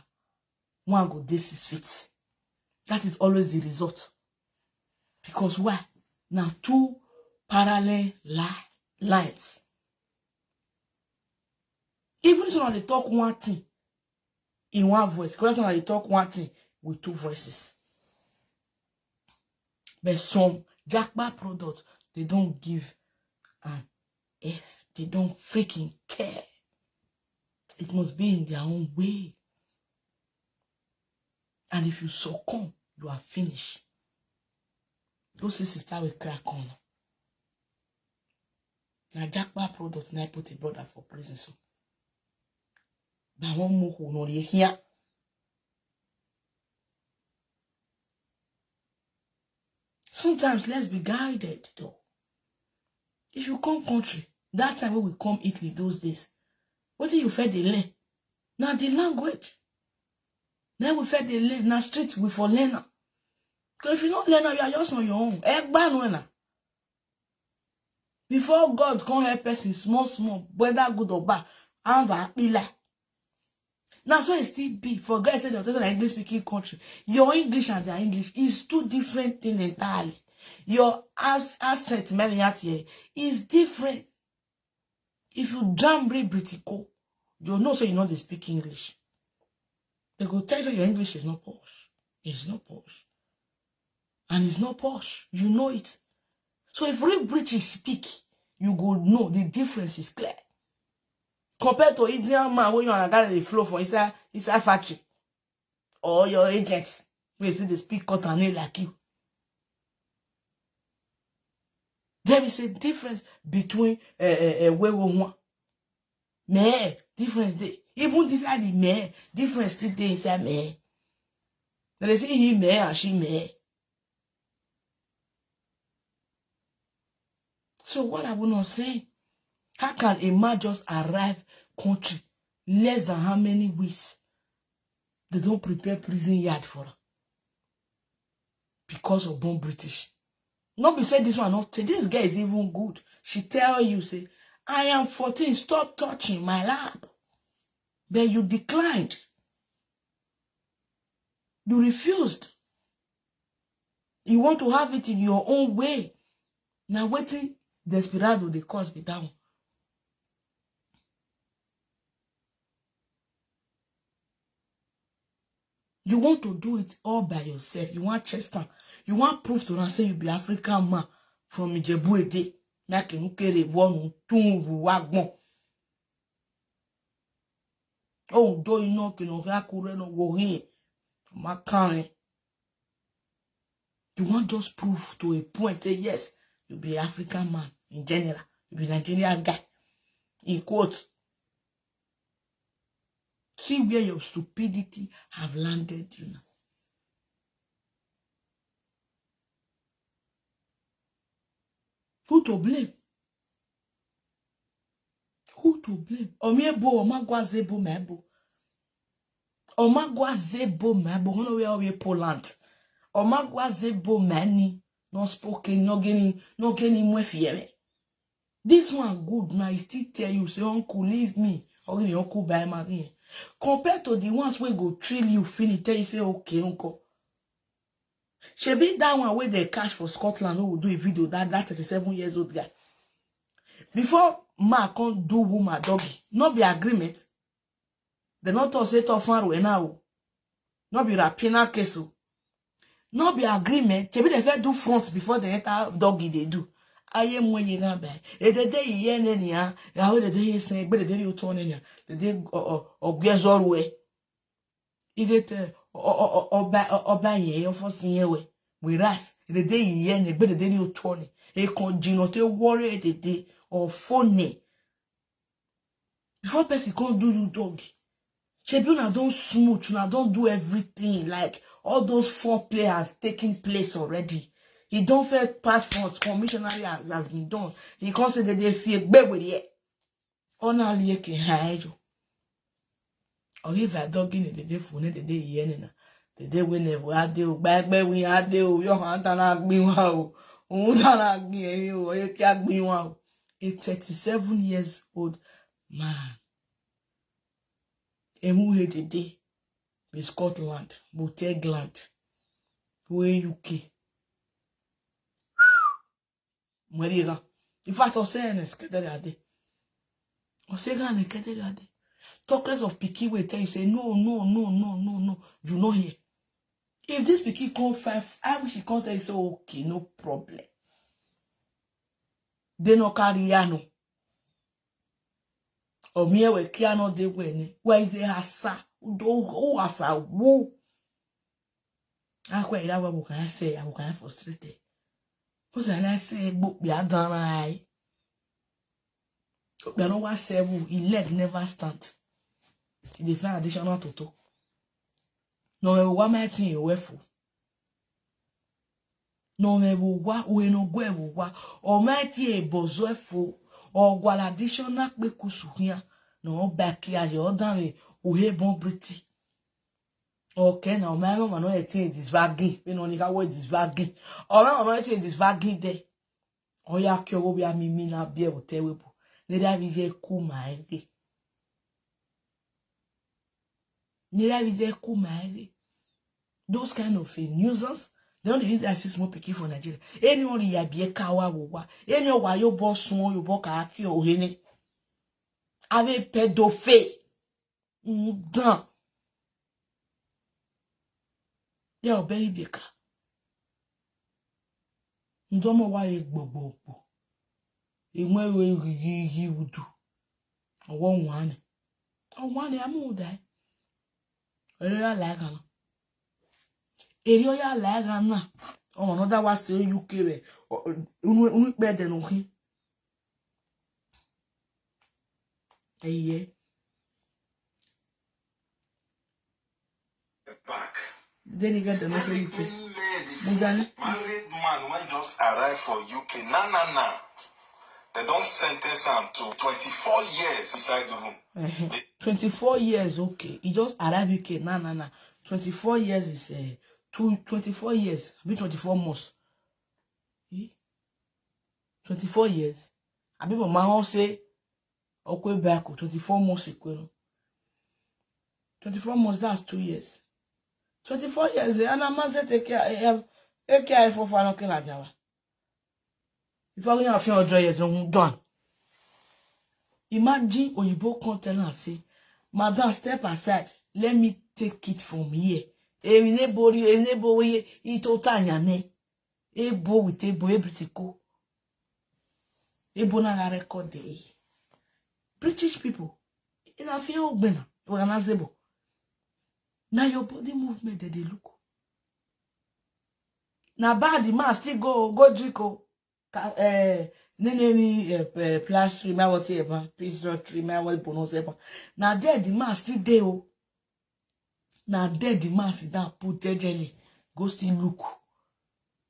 one go dey six feet. That is always the result. Because why? Now two parallel li-, lines. Even if someone they talk one thing in one voice, because someone they talk one thing with two voices. But some Jackpot products, they don't give an F. They don't freaking care. It must be in their own way. And if you succumb, you are finished. Those sisters will crack on. Now Jackpot products now put a brother for prison. So, but one more who know here. Sometimes let's be guided though. If you come country, that time when we come Italy those days, what do you fed the learn? Now the language. Then we fed the learn. Now street we for learn. So if you don't learn, you are just on your own. Egba no na. Before God come help person small, small, whether good or bad, and be like. Now so it still be. For God said the English speaking country. Your English and their English is two different things entirely. Your as-, accent, many here, is different. If you jam read Britico, you know so you know they speak English. They go tell you your English is not posh. It's not posh. And it's not posh. You know it. So if real British speak, you go know the difference is clear. Compared to Indian man where you and a guy they flow for inside, inside factory. Or your agents, we see they speak cut and like you. There is a difference between uh, uh, uh, where we want. Me, difference dey. Even inside the me, difference still dey inside me. They say he me and she me. So what I wanna say? How can a man just arrive country less than how many weeks? They don't prepare prison yard for her because of born British. Not be said this one not. This girl is even good. She tell you say, "I am fourteen. Stop touching my lap." But you declined. You refused. You want to have it in your own way. Now waiting Desperado dey cause be that one. You want to do it all by yourself. You want chest am. You want prove to am say you be African man from Ijebu Ede. Make you carry one, two, one, one. Oh, do you know, you know, Akure no go here. Makane. You want just prove to a point, say yes, you be African man in general. You be Nigerian guy. In quote, see where your stupidity have landed you now. Who to blame? Who to blame? Omiebo, Omagwazebo, Mebo. Omagwazebo, Mebo. Hono we are Poland. Omagwazebo, Mani. No spoken, no getting, no getting more fear. This one good now. He still tell you, say, "Uncle, leave me." Or give me uncle by my ring. Compared to the ones wey go thrill you, finish, tell you, say, "Okay, uncle." Shebi that one wey they catch for Scotland, who will do a video, that, that thirty-seven years old guy. Before man come do woman doggy, no be agreement. They not talk say to far away now. No be rapina case o. No be agreement. Shebi they first do front before they enter doggy they do. Aye mo ye na ba. E de de ye ne ni a. Ya o de de ye sen gbe de de ni o to ne ni a. De de o o o gbe zo ru e. I get o o o o ba o o ba ye yo fo sin ye we. Whereas e de de ye ne gbe de de ni o to ne. E kon jino te worry e de de o fo ne. Before person come do you dog, shebi una don smooth, una don do everything. Like, all those four players taking place already. He don first pass front, commissionary has, has been done. He come say they dey fear gbegbe there. Ona liye ke ha ejo. Or if I dog in the day for the day yen na. The day we never had the gbegbe we had the yo han ta na gbin wa o. Un ta na gbin e yo, e ki a gbin wa o. A thirty-seven years old man. Emu he dede. Be Scotland, Botegland, we U K. Mweriga. In fact, Osene skedere ade. Osega ne kedere ade. Talk less of pikin wey tell you say, "No, no, no, no, no, no." You no hear. If this pikin come five, I wish he come tell you say, "Okay, no problem." They no carry ya no. Or me we kia no dey when. Where is the asa? Do who asa? Who? Akwa ira wa buka say, I buka frustrated. Because I say, "But be a done I." But no one say, "Who? He leg never stand." He dey find additional toto. No, we want my thing you for. No me wo wa, we no gwe wo wa. O ma ti e bozo e fo. O gwala additional pe kusuhia. No back ya yo dan we. O he bon briti. Okay, now my mama no e tin this vagin. We no ni ka we this vagin. O ma no e tin this vagin de. Oya ki owo bi a mi mi na bi e o te we bo. Ne da bi je ku ma e de. Ne da bi je ku ma e de. Those kind of a nuisance. They don't use that six more pikin for Nigeria. Any one ya bi e ka wa wo wa. Any wa yo bo sun yo bo ka ki o he ne. Ave pedophile. Ndan. Ya o be ibeka. Ndomo wa ye gbogbo. Imwe we gigi gigi udu. Owo nwane. O nwane amu dai. Ere ya la kana. Ere ya la kana. O no da wa se U K we. Unu unu pe de no hin. Eye. Back. Then you get the message. Many men, the Mujani. Married man when just arrived for U K. Na, na, na. They don't sentence him to twenty-four years inside the room. Twenty-four years, okay. He just arrived U K. Na, na, na. Twenty-four years is uh, two, twenty-four years. Be twenty-four months. Eh? Twenty-four years. Abi mo ma won say okwe back twenty-four months ago. Twenty-four months, that's two years. Twenty-four years, eh, and I must take care, eh, eh, take care for far, okay, la jawa. Before you have hundred years, no done. Imagine Oyibo come tell am say, "Madam, step aside. Let me take it from here." Emi ne bori, emi ne bo ye, ito tanya ne. Ebo with ebo, everything go. Ebo na ga record dey. British people, ina fi ogbena, organizable. Now your body movement that they look. Now bad the man still go, go drink o. Ka-, eh, nene ni, eh, eh, plastering, my what ever, peace tree, my what bonus ever. Now there the man still dey o. Now there the man sit down, put jejely, go still look.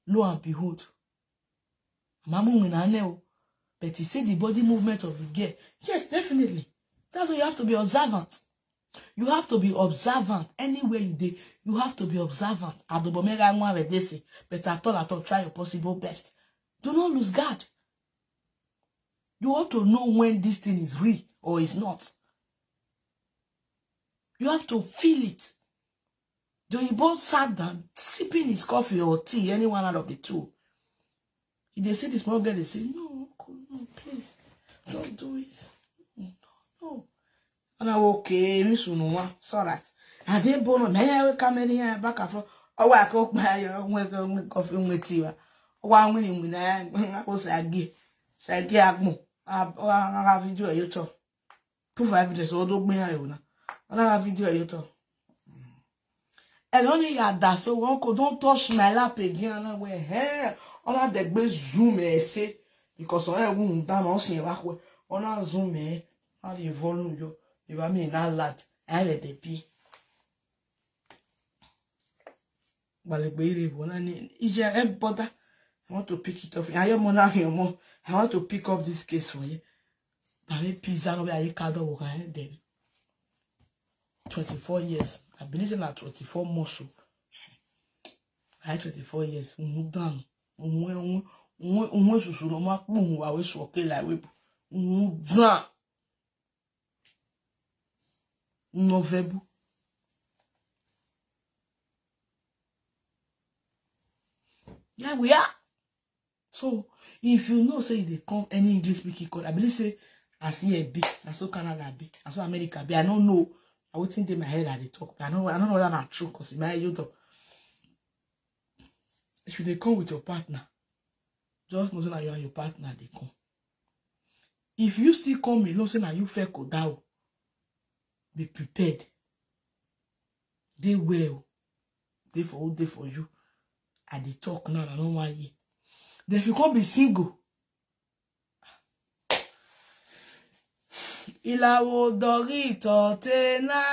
Lo and behold, Mamu Winane o. But you see the body movement of the girl. Yes, definitely. That's why you have to be observant. You have to be observant. Anywhere you dey, you have to be observant. Adobomega nwa redese. But at all, at all, try your possible best. Do not lose guard. You ought to know when this thing is real or is not. You have to feel it. The Oyibo sat down, sipping his coffee or tea, any one out of the two. He dey see the small girl, they say, "No, uncle, no, please, don't do it. No, no." And I, "Okay, Miss Unuma, it's all right." I dey bono, na ya we come in here back and forth. Oh, I cook my, uh, we, we, we coffee, we tea, wa. Oh, I win, win, I, I was a gay. So I get agbo. I, I, I have video, you talk. Proof of evidence, all the way, I own. And I have video, you talk. And only ya that, so uncle, don't touch my lap again. And I went, "Hey, on a deck, zoom, eh, say." Because I won't down, I'll see you back. On a zoom, eh, how you volume, you, you are me in that lad. I let the pee. But the baby, one, and yeah, eh, brother, I want to pick it up. I am on a more. I want to pick up this case for you. But me pizza, no, I can't do what I then. Twenty-four years. I believe in that twenty-four months. So I had twenty-four years. Mm, done. Mm, mm, mm, mm, mm, susu, no, ma, boom, wa, we, so, okay, like, we, mm, done. No verbo. Yeah, we are. So, if you know, say they come any English speaking country, I believe say, I see a big, I saw Canada big, I saw America big. I don't know. I would think in my head that they talk, but I don't, I don't know that not true, 'cause in my head, you don't. If you dey come with your partner, just know say na you and your partner dey come. If you still come alone, say na you fẹ́ kò dá o, be prepared. Dey well. Dey for who dey for you. I dey talk now, I no wan hear. Then if you come be single, Ilawo dogito te na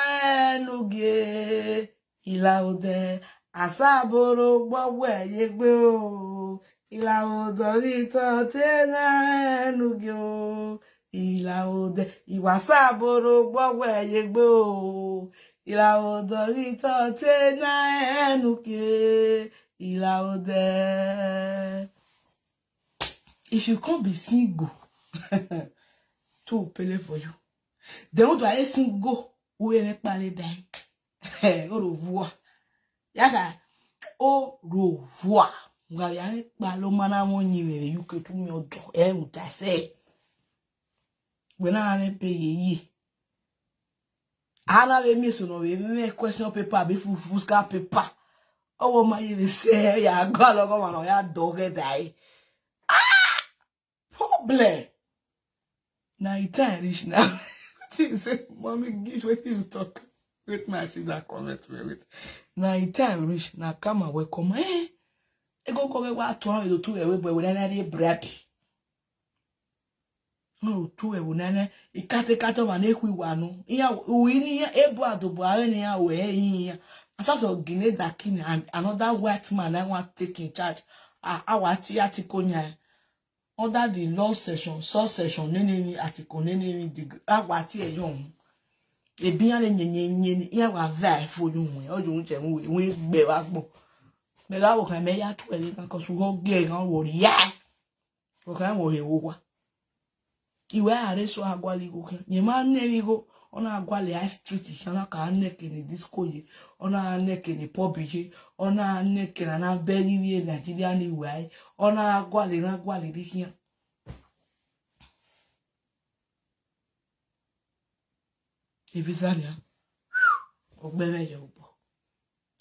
enuge. Ilawode, asaboro gbogbo eyegbe o. Ilawode, ito te na enuge o. Ilawode, iwasaboro gbogbo eyegbe o. Ilawode, ito te na enuge. Ilawode. If you can't be single, to pele for you. Then what do I single? Who ever pale die? Orovua. Yaka. Orovua. Nga ya palo mana mo nyi me yuke tu mi odo. Eh, utase. When I pay ye. Ana le mi so no we me question paper be fu fuska paper. Owo ma ye be say ya go alogo ma no ya doge die. Ah! Problem. Now it time reach now. Things say, "Mommy, give what you talk." Wait, my see that comment, wait, wait. Now it time reach. Now come and welcome. Eh? E go go wa to an do tu e we boy we na dey brag. No, tu e we na na. I kate kate wa na ekwi wa no. Iya, u ini ya, ebu adobo are ni ya we iya. Asa so gine da kini and another white man I want take in charge. Ah, awati ati konya. Under the law section, sub section, nene ni article, nene ni degree. Awati e yon. Ebi ya le nye nye nye ni, ya wa va e fo yun we. O yun je we, we gbe wa gbo. Me ga wo kan me ya tu e le kan ko su go ge kan wo ya. Wo kan wo he wo wa. Iwe are so agwali go kan. Ye ma ne mi go. Ona agwali high street, shana ka neke ni disco ye. Ona neke ni pub ye. Ona neke na na beri ye Nigeria ni we. Ona agwali na agwali bi kiyan. Evisa nia. Ogbere yo bo.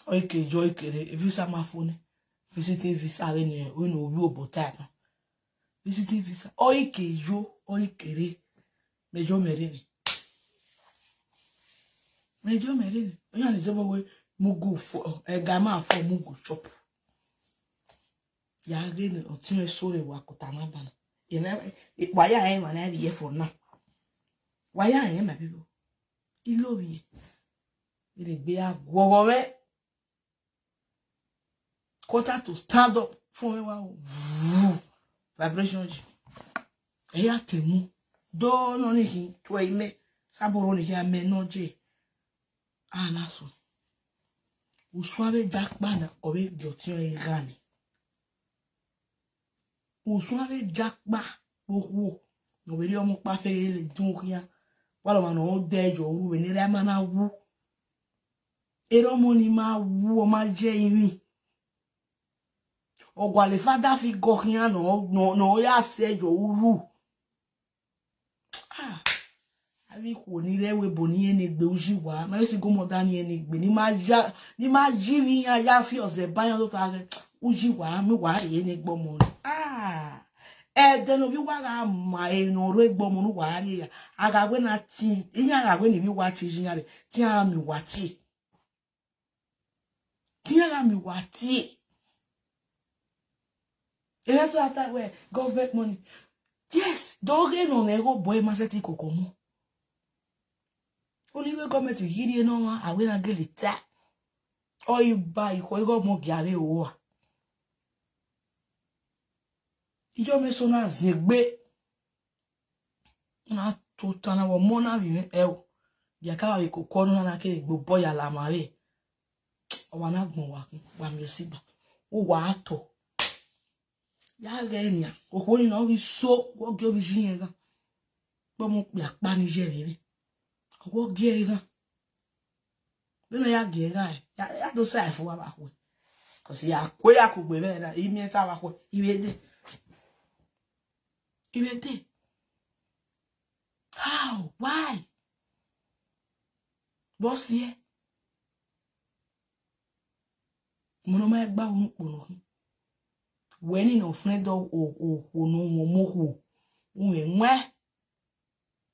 Oike jo ikere. Evisa ma phone. Visiting visa we ni we no wi obo type. Visiting visa. Oike jo oikere. Mejo merini. Mejo merini. Oya ni zebo we mugu fo. E gama fo mugu chop. Ya gini otin eso re wa kutana bana. Ina why I am an idea for now. Why I am, my people? Ilobi. Ire gbe agwo we. Quarter to stand up fún mi wá o. Vibration ji. Eya temu. Do no ni hin to ime. Saboro ni hin ame no je. Ah, na so. Uswabe jakpa na obe jotio e gani. Uswabe jakpa. Wo. Obe ri omo pa fe le dun kiya. Wa lo ma no de jo ru we ni re ma na wu. Ero mo ni ma wu o ma je imi. Ogwale fada fi go kiya no no no ya se jo uru. Ah. Abi ko ni re we bo ni ene gbe uji wa. Ma si go mo da ni ene gbe ni ma ja ni ma ji mi ya ya fi oze bayan do ta re. Uji wa mi wa re ene gbo mo. Ah. E de no bi wa ga ma e no re gbo mo nu wa re ya. Aga we na ti, iya aga we ni bi wa ti ji ya re. Ti a mi wa ti. Ti a mi wa ti. E so ata we government money. Yes, do ge no ne go boy ma se ti kokomo. Only we government giri no ma awe na gele ta. O iba iko igo mo gi are o wa. Ijo me so na zegbe. Na to tana wo mo na bi me e o. Ya ka wa ko ko no na ke gbo boy ala mare. O wa na gbon wa kun, wa mi o si ba. O wa to. Ya ge nya. O ko ni no ri so wo ge obi ji yen ga. Gbo mo pe apa ni je rere. Wo ge ga. Be no ya ge ga. Ya ya to sa fu wa ba ko. 'Cause ya ko ya ko gbe be na. Imi e ta wa ko. Iwe de. Iwe de. How? Why? Boss ye. Mo no ma gba wo po no. Weni no friend o o o no mo mo ho. Unwe nwe.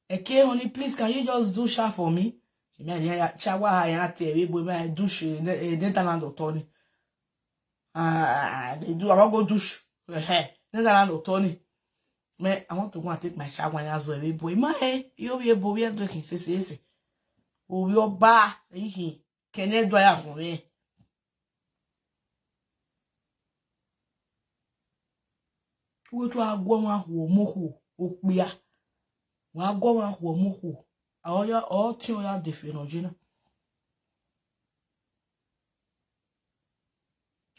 Eke, honey, please, can you just do sha for me? Me ya ya chawa ha ya te we bo ma do sha ne Netherlands o to ni. Ah, they do. I wan go do sha. Eh, Netherlands o to ni. Me, I want to go and take my shower ya zo we bo. Ma eh, yo we bo we drinking se se se. O yo ba, ihi. Kene do ya fún mi. Wo to agwo ma ho mo ho o pia. Wa agwo ma ho mo ho. A o ya o ti o ya de fe no jina.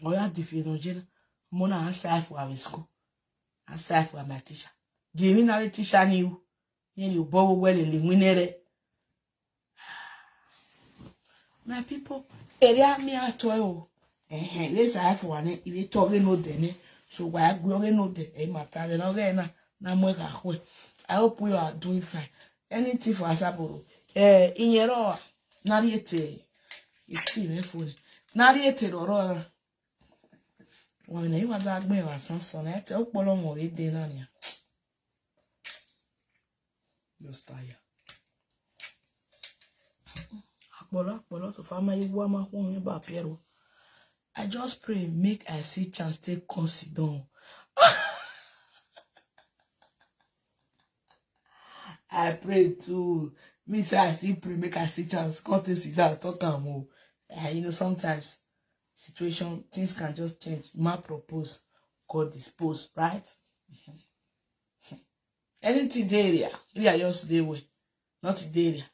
O ya de fe no jina. Mo na aside for our school. Aside for my teacher. Jemi na teacher ni u. Yen yo bo wo le le winere. My people, area mi ato e o. Eh eh, we sa fu ane, iwe to ge no de ne. So wa gbe oge no de, e ma ta le no ge na, na mo ka kwe. I hope you are doing fine. Anything for Asaboro. Eh, inyero na riete. Isi me fune. Na riete ro ro. Wa na iwa da gbe wa san so na te opolo mo re de na ni. Just tire. Akpolo, akpolo, to fama iwa ma hon mi ba Piero. I just pray make I see chance take come sit down. I pray too. Me say I still pray make I see chance come take sit down talk am o. Eh, you know, sometimes situation, things can just change. Ma propose, God dispose, right? Anything dey area, area just dey well. Not dey area.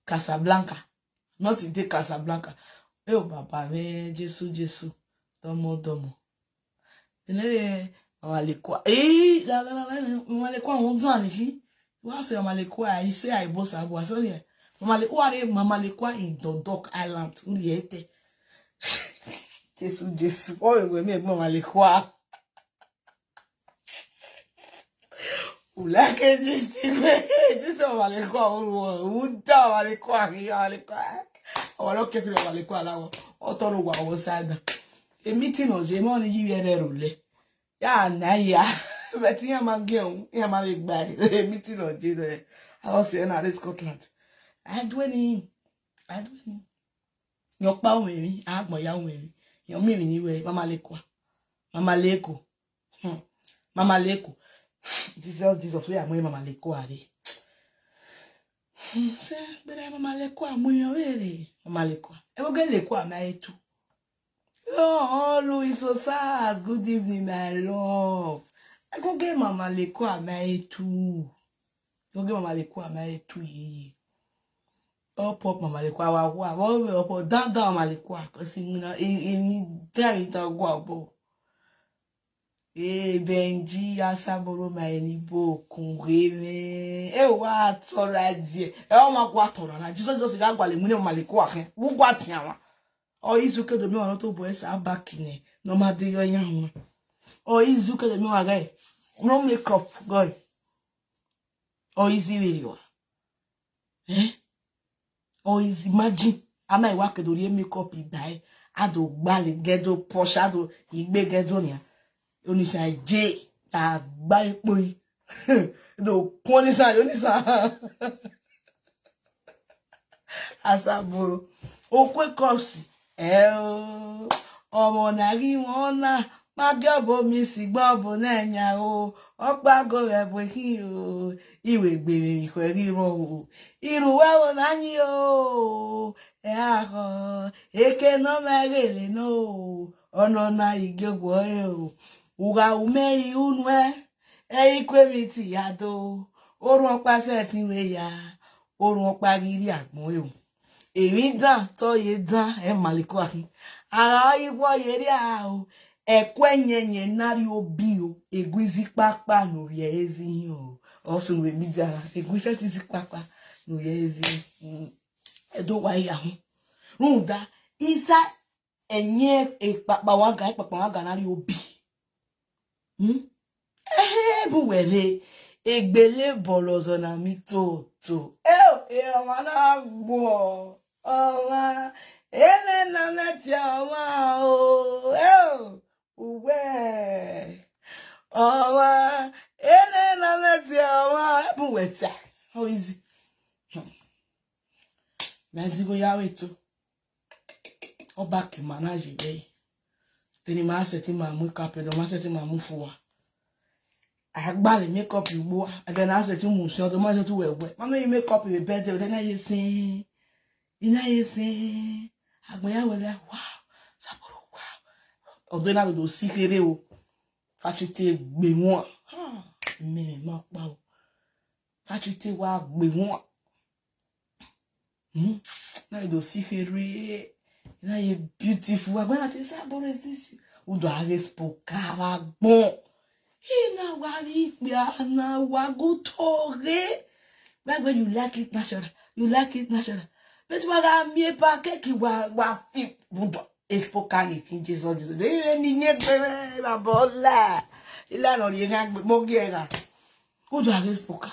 Casablanca. Not dey Casablanca. Eh, oh, Baba, me, Jesu, Jesu. Domo, domo. Enere, Mama Lekwa. Eh, la, la, la, la, Mama Lekwa, won do ani fi. Wa se Mama Lekwa, I say I boss abo, I say, Mama Lekwa, Mama Lekwa in Dodok Island, Uliete. Jesu, Jesu. Oh, we me, Mama Lekwa. Uleke this thing, this thing, Maleko, Uda, Maleko, Maleko. Our lucky people, Maleko, Alawo. Oto no wa wo sada. A meeting on Jemon, you were there, Rule. Ya na ya. But ya ma gen, ya ma le gba. A meeting on Jemon. I was here in Scotland. I do any, I do any. Your pa umemi, agbo ya umemi. Your mimi ni we, Mama Lekwa. Mama Leko. Hmm. Mama Leko. Jesus, Jesus, we are Mama Leko are. Hmm, say, but Mama Leko, I'm your very. Mama Leko. E wo ge Leko, am I too? Oh, Louis Osas, good evening, my love. I go get Mama Leko, am I too? Go get Mama Leko, am I too? Ye. Up, up, Mama Leko, wa, wa, wa, wa, up, up, down, down, Mama Leko, 'cause you know, in, in, down, down, go up. Hey, Benji, Asaboro, my nibo, Kungweme. Hey, what, all right, dear. Hey, oh, my, what, all right. Jesus, just got Guale, Mune, Mama Leko, eh? Who got him? Oh, he's okay, the man, not to boy, sa back in it. No matter your young one. Oh, he's okay, the man, guy. No makeup, guy. Oh, easy, really, what? Eh? Oh, is imagine. Ama iwa kedo rie makeup igba e. Ado gbale gedo posh, ado igbe gedo nia. Onisa je, ta gba epo yi. Do konisa, onisa. Asaboro. Okwe kosi. Eh, o. Ọmọ na ri wọn na, ma bi ọbọ mi si gba ọbọ na nya o. Ọkpa go rẹ bwe ki o. Iwe gbere mi kwe ri ro o. Iru wa wo na nyi o. E a ho. Eke no me gele no o. Ọnọ na igegbo e o. Uga ume i unu e. E ikwe mi ti ya do. Orun ọkpa se ti we ya. Orun ọkpa giri agbon e o. Èmi dàn, tọ́ ye dàn, ẹ mà lè kó àfin. Ara yìí wọ́ ye rí a o. Ẹ̀kọ́ ẹ̀yẹn yẹn náà rí o bí o. Ègún sí pápá nù yẹ ẹ́ sí yín o. Ọ̀sùn wèé mi dára. Ègún iṣẹ́ ti sí pápá nù yẹ ẹ́ sí yín. Mm. Ẹ̀dọ́ wa yà hún. Rúndà, isa ẹ̀yẹn ìpàpà wọn gà, ìpàpà wọn gà náà rí o bí. Hmm? Ehe, bu were. Egbele bọlọzọ na mi to to. Eo, e ọma na gbo. Ọma. Ene na meti ọma o. Eo. Uwe. Ọma. Ene na meti ọma. Bu weta. How easy? Hmm. Mexico ya wetu. Oba ke manage be. Teni ma se ti ma mu kape do ma se ti ma mu fuwa. Agbale makeup igbo wa. Aga na se ti mu si odo ma se ti wewe. Ma me makeup e be de na ye sin. Ina ye sin. Agbe ya wele wow. Saboro wow. Odo na do si kere o. Factory te gbe won. Ha. Me ma pa o. Factory te wa gbe won. Hmm? Na you do see her. Na you beautiful. When I say, "Saboro is this?" Udo ares pokara bon. He na wa ni pe na wa go tore. But when you like it natural, you like it natural. But wa ga mi e pa keki wa wa fi budo. Expo kani kin Jesus Jesus. They ni ne gbe ba bola. Ila no ye ga gbe mo ge ga. Udo ares poka.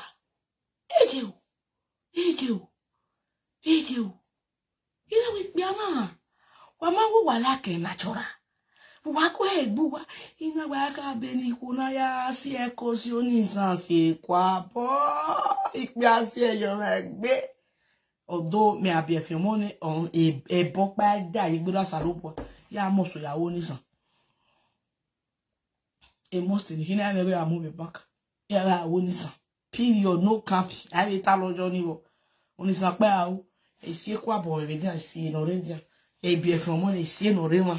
Ege o. Ege o. Ege o. Ina we kpe ama. Wa ma wo wa la ke natural. Wa ko e gbu wa. Ina wa ka be ni ko na ya si e ko si oni san si e kwa po. Ikpe a si e yo ma gbe. Odo me abi e fi mo ni on e e bo pa da ye gbe da sa lo po. Ya mo so ya wo ni san. E mo si ni kini a me be a mo be back. Ya ra wo ni san. Period, no cap. I be ta lojo ni wo. Oni san pe a o. E si e kwa bo e be da si no re dia. E bi e from one e si e no re ma.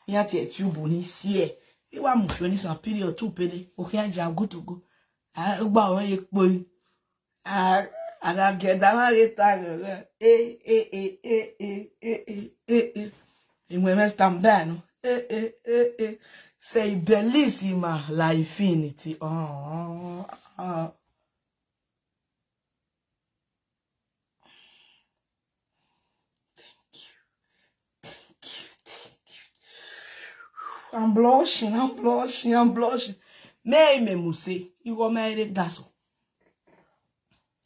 Ya ti e tube ni si e. E wa mu fi oni san period tu pele. O ke aja good to go. A gba o e po. A a ga ge da ma ge ta ge. E e e e e e e e e. Imwe me stand by no. E e e e. Sei bellissima la infinity. Oh, oh. Thank you. Thank you. Thank you. I'm blushing. I'm blushing. I'm blushing. Me me muse. You go marry that so.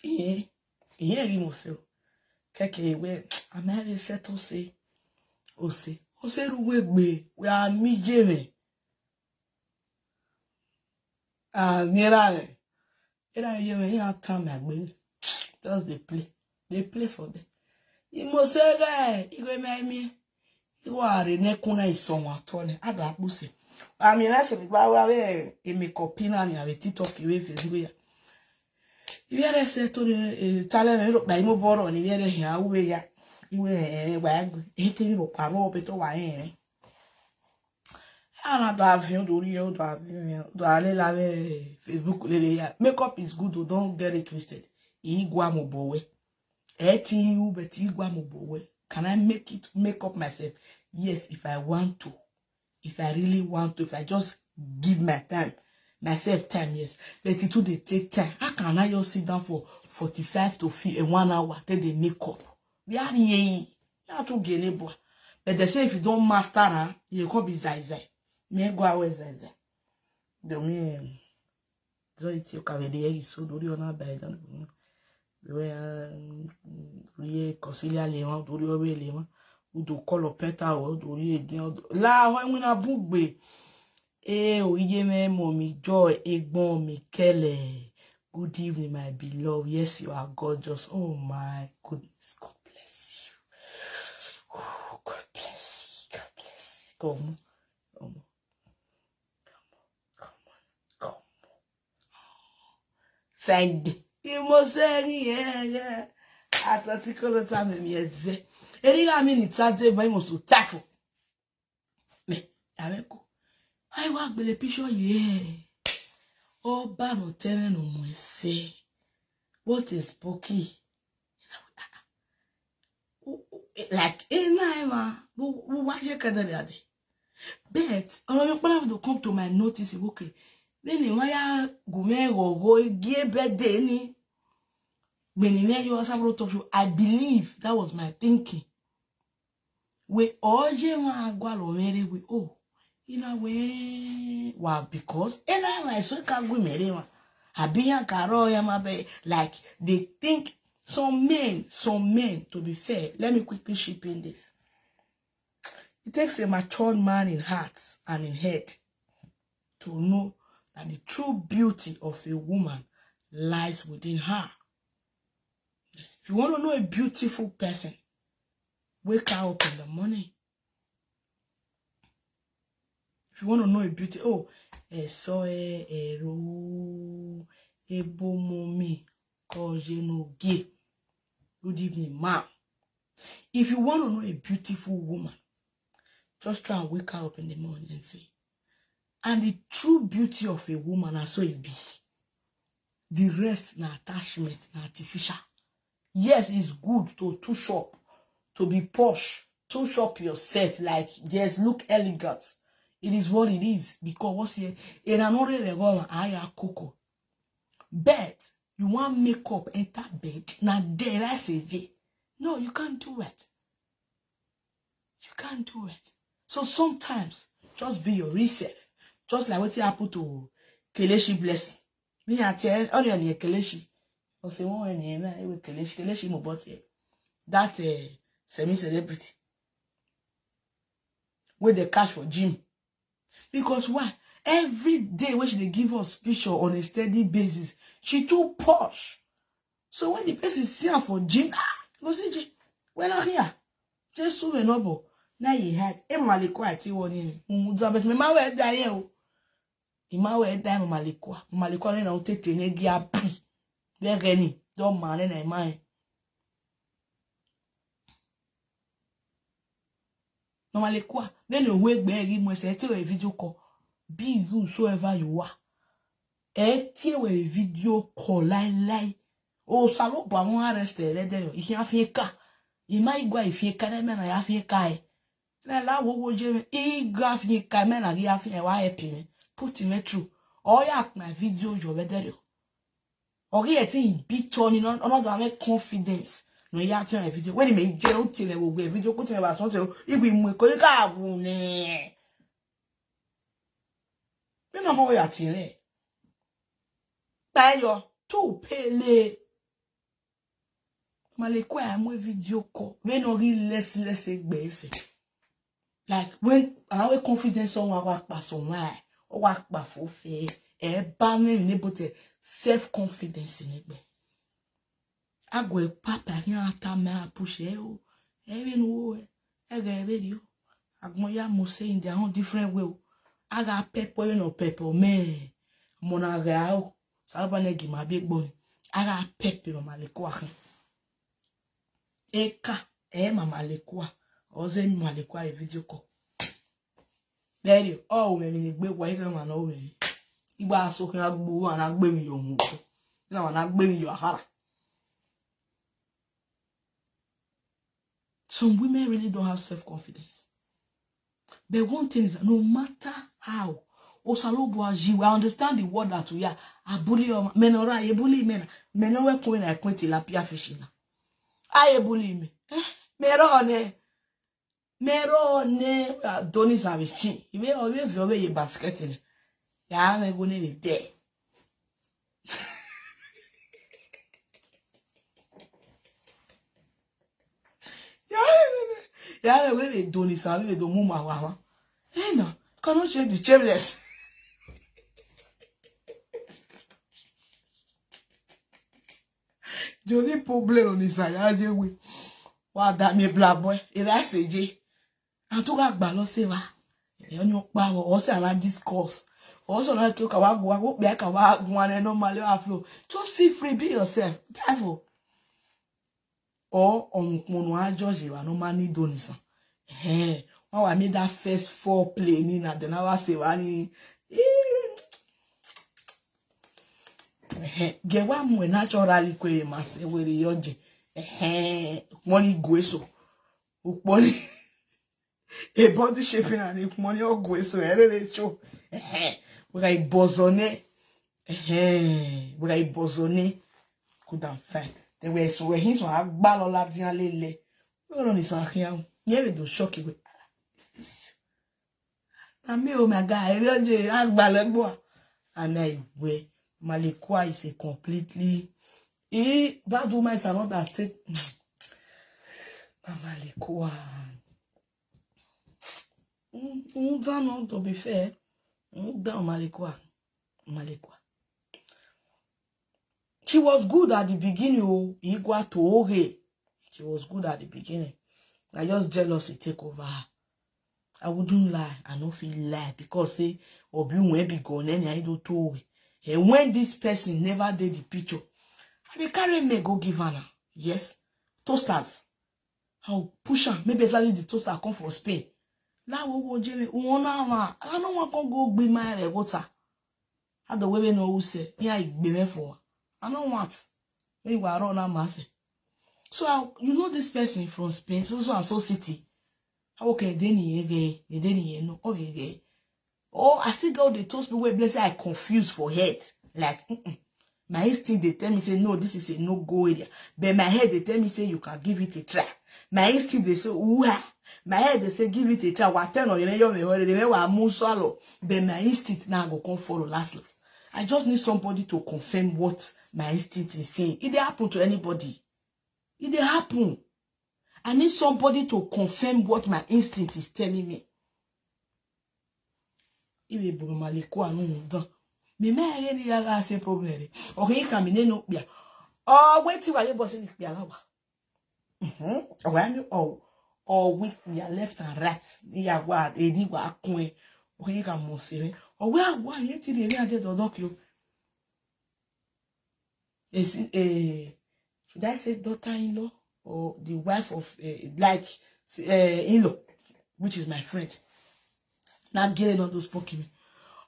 Ihe, ihe ri mo se o. Keke we, amere se to se. O se, o se ru we gbe, we a mi je me. Ah, mira me. Era ye me ya ta me gbe. Just dey play. Dey play for them. Imo se re, igwe me mi. Iwa re ne kuna iso wa to ne. Aga puse. Ami na se gba wa we e me copy na ni ave TikTok we Facebook ya. Iwe re se to ne, eh, talent ne lo pa imo boro ni iwe re he a we ya. Iwe, eh, wa gbe. E te mi bo pa ro be to wa, eh. Ana da avion do ri o, do avion, do ale la ve Facebook le le ya. Makeup is good o, don't get it twisted. Igwa mo bowe. E ti u be ti igwa mo bowe. Can I make it, make up myself? Yes, if I want to. If I really want to, if I just give my time, myself time, yes. But it too dey take time. How can I just sit down for forty-five to fi-, eh, one hour, take dey make up? We are here. You have to get it, boy. But they say if you don't master, huh, you can't be zai zai. Me go away zai zai. Do me, so it's your cavity, so do you not buy them? Do we, um, we consider le one, do you really one? Who do call a pet out, do you, la, when we na bugbe? Eh, o, iye me, mommy, joy, egbon mi, kele. Good evening, my beloved. Yes, you are gorgeous. Oh my goodness, God bless you. Oh, God bless you. God bless you. Come on. Come on. Come on. Come on. Come on. Thank you. Imo se ni, eh, eh. Ata ti kolo ta me mi eze. Eri ga mi ni ta ze ba imo so tafo. Me, abeko. Ai wa gbele picture ye. O ba no teme no mo ese. What is Poki? Like, eh, na, eh, ma, bu, bu, wa je ka da de. But, ọ̀rọ̀ mi pọ́nlá to come to my notice, okay. Then, why ya gume go go, gie birthday ni. When you hear your Sabro talk show, I believe that was my thinking. We oje wa gwa lo mere we, oh, ina we wa, because ena ma so ka gwi mere wa. Abiya karo ya ma be, like, they think some men, some men, to be fair, let me quickly chip in this. It takes a matured man in heart and in head to know that the true beauty of a woman lies within her. Yes, if you want to know a beautiful person, wake her up in the morning. If you want to know a beauty, oh, eh, so, eh, eh, ro, eh, bo mo mi, ko je no ge. Good evening, ma. If you want to know a beautiful woman, just try and wake her up in the morning and see. And the true beauty of a woman, na so it be. The rest na attachment, na artificial. Yes, it's good to touch up, to be posh, touch up yourself, like, yes, look elegant. It is what it is, because what's here, in an order, I cocoa. But you want makeup, enter bed, na there I say, no, you can't do it. You can't do it. So sometimes, just be your real self. Just like what happened to Kelechi Blessing. Me, I tell all your near Kelechi. I say, one near me, I will Kelechi, Kelechi mo bought here. That, uh, semi-celebrity with the cash for gym. Because why? Every day when she dey give us picture on a steady basis, she too posh. So when the person see her for gym, ah, go see J-, well, not here. Just so we no bo. Now you had a maliko at you one in. But me, my way there, you. Ima we da mo malikwa. Malikwa ne na utete ne gi api. Be gani. Don't man na ima. No malikwa. Then you wake be gi mo say, take a video call. Be you, whosoever you are. E tie we video call, lie, lie. O salo ba mo arrest e re de yo. Ihe afieka. Ima igwa ifieka na me na ya afieka e. Na la wo wo je me. Igwa afieka me na gi afieka wa epi me. Put me through. Oya, my video yo be de yo. Ogi e ti in beat on, no, no, no, confidence. No, ya ti my video. When me je o ti le wo gbe video, put me ba so se o. Ibi mu ko ka wu ne. Me no mo ya ti le. Tayo, tu pele. Malekua ya mu video call. When no real less less egbe ese. Like when and our confidence on our pass on why or work for fair. E ba me ni bote self confidence ni egbe. Agwe papa ni ata me a push e o. E be no e. E ga e be dio. Agbon ya mo say in their own different way o. Aga pepe we no pepe o me. Mo na ga o. Sa ba ne gi ma be gbon. Aga pepe no Malekua kan. Eka e ma Malekua. Oze mi Malekua e video call. Beri o we mi ni gbe wa iga ma no we. Igba so kan agbo wa na gbe mi yo mu. Na wa na gbe mi yo ahara. Some women really don't have self-confidence. But one thing is that no matter how Osalobu Ajiwe, I understand the word that we are. I bully your men or I bully men. Men are coming like tilapia fishing. I bully me. Eh? Mero ne. Mero ne Donis Avichi. Ibe always over ye basket. Ya me go ne de. Ya we be do ni sa we be do mu ma wa wa. Eh no, cannot change the shameless. Johnny problem ni sa ya je we. Wa da mi bla boy. E la se je. Atuka gba lo se wa. E onye pa wo o se ala discourse. O so na to ka wa go wa go pe ka wa gun ane normally wa flow. Just feel free, be yourself. Devil. Or on mono a judge wa no man ni do ni san. Eh, wa wa me that first four play ni na then wa se wa ni. Eh, ge wa mu naturally kwe ma se we ri yoje. Eh, money gwe so. Ukponi. A body shaping and a money or gwe so. Eh, eh, cho. Eh, we ga ibozone. Eh, we ga ibozone. Good and fine. Then we so we his one agba lo la dian lele. We no ni san kian. Ye we do shock we. Na me o my guy. Ere oje agba le gbo. And I we Malekua is a completely. Eh, bad woman is another state. Malekua. Mm, mm, down, to be fair. Mm, down, Malekua. Malekua. She was good at the beginning, oh, Igwa to Oge. She was good at the beginning. I just jealousy take over her. I wouldn't lie. I no feel lie because say Obi won't be gone any I do to Oge. And when this person never did the picture, I dey carry me go give her now. Yes, toasters. I'll push am. Maybe exactly the toaster come for Spain. Now we go Jimmy. We wanna. I don't want to go be my water. I don't we know who say. Yeah, I be me for. I don't want. We were run a mass. So I, you know this person from Spain, so so and so city. How can they ni ege? They ni no. Oh, ege. Oh, I still got the toast me where bless I confused for head. Like, mm-mm. My instinct they tell me say no, this is a no-go area. But my head they tell me say you can give it a try. My instinct they say, ooh, ah. My head they say give it a try. What ten or you know you may already may wa musalo. But my instinct now go come follow last last. I just need somebody to confirm what my instinct is saying. It dey happen to anybody. It dey happen. I need somebody to confirm what my instinct is telling me. Iwe buru Malekua no dan. Me me ere ni ya ga se problem re. O ke ka mi ne no pia. O we ti wa ye bo se ni pia la wa. Mhm. O wa ni o o we ya left and right. Ni ya wa e ni wa kun e. O ke ka mo se re. O we a wa ye ti re ni ade dodo ki o. A, si- a should I say daughter-in-law or the wife of uh, like uh, in-law, which is my friend. Now get it on those pocket me.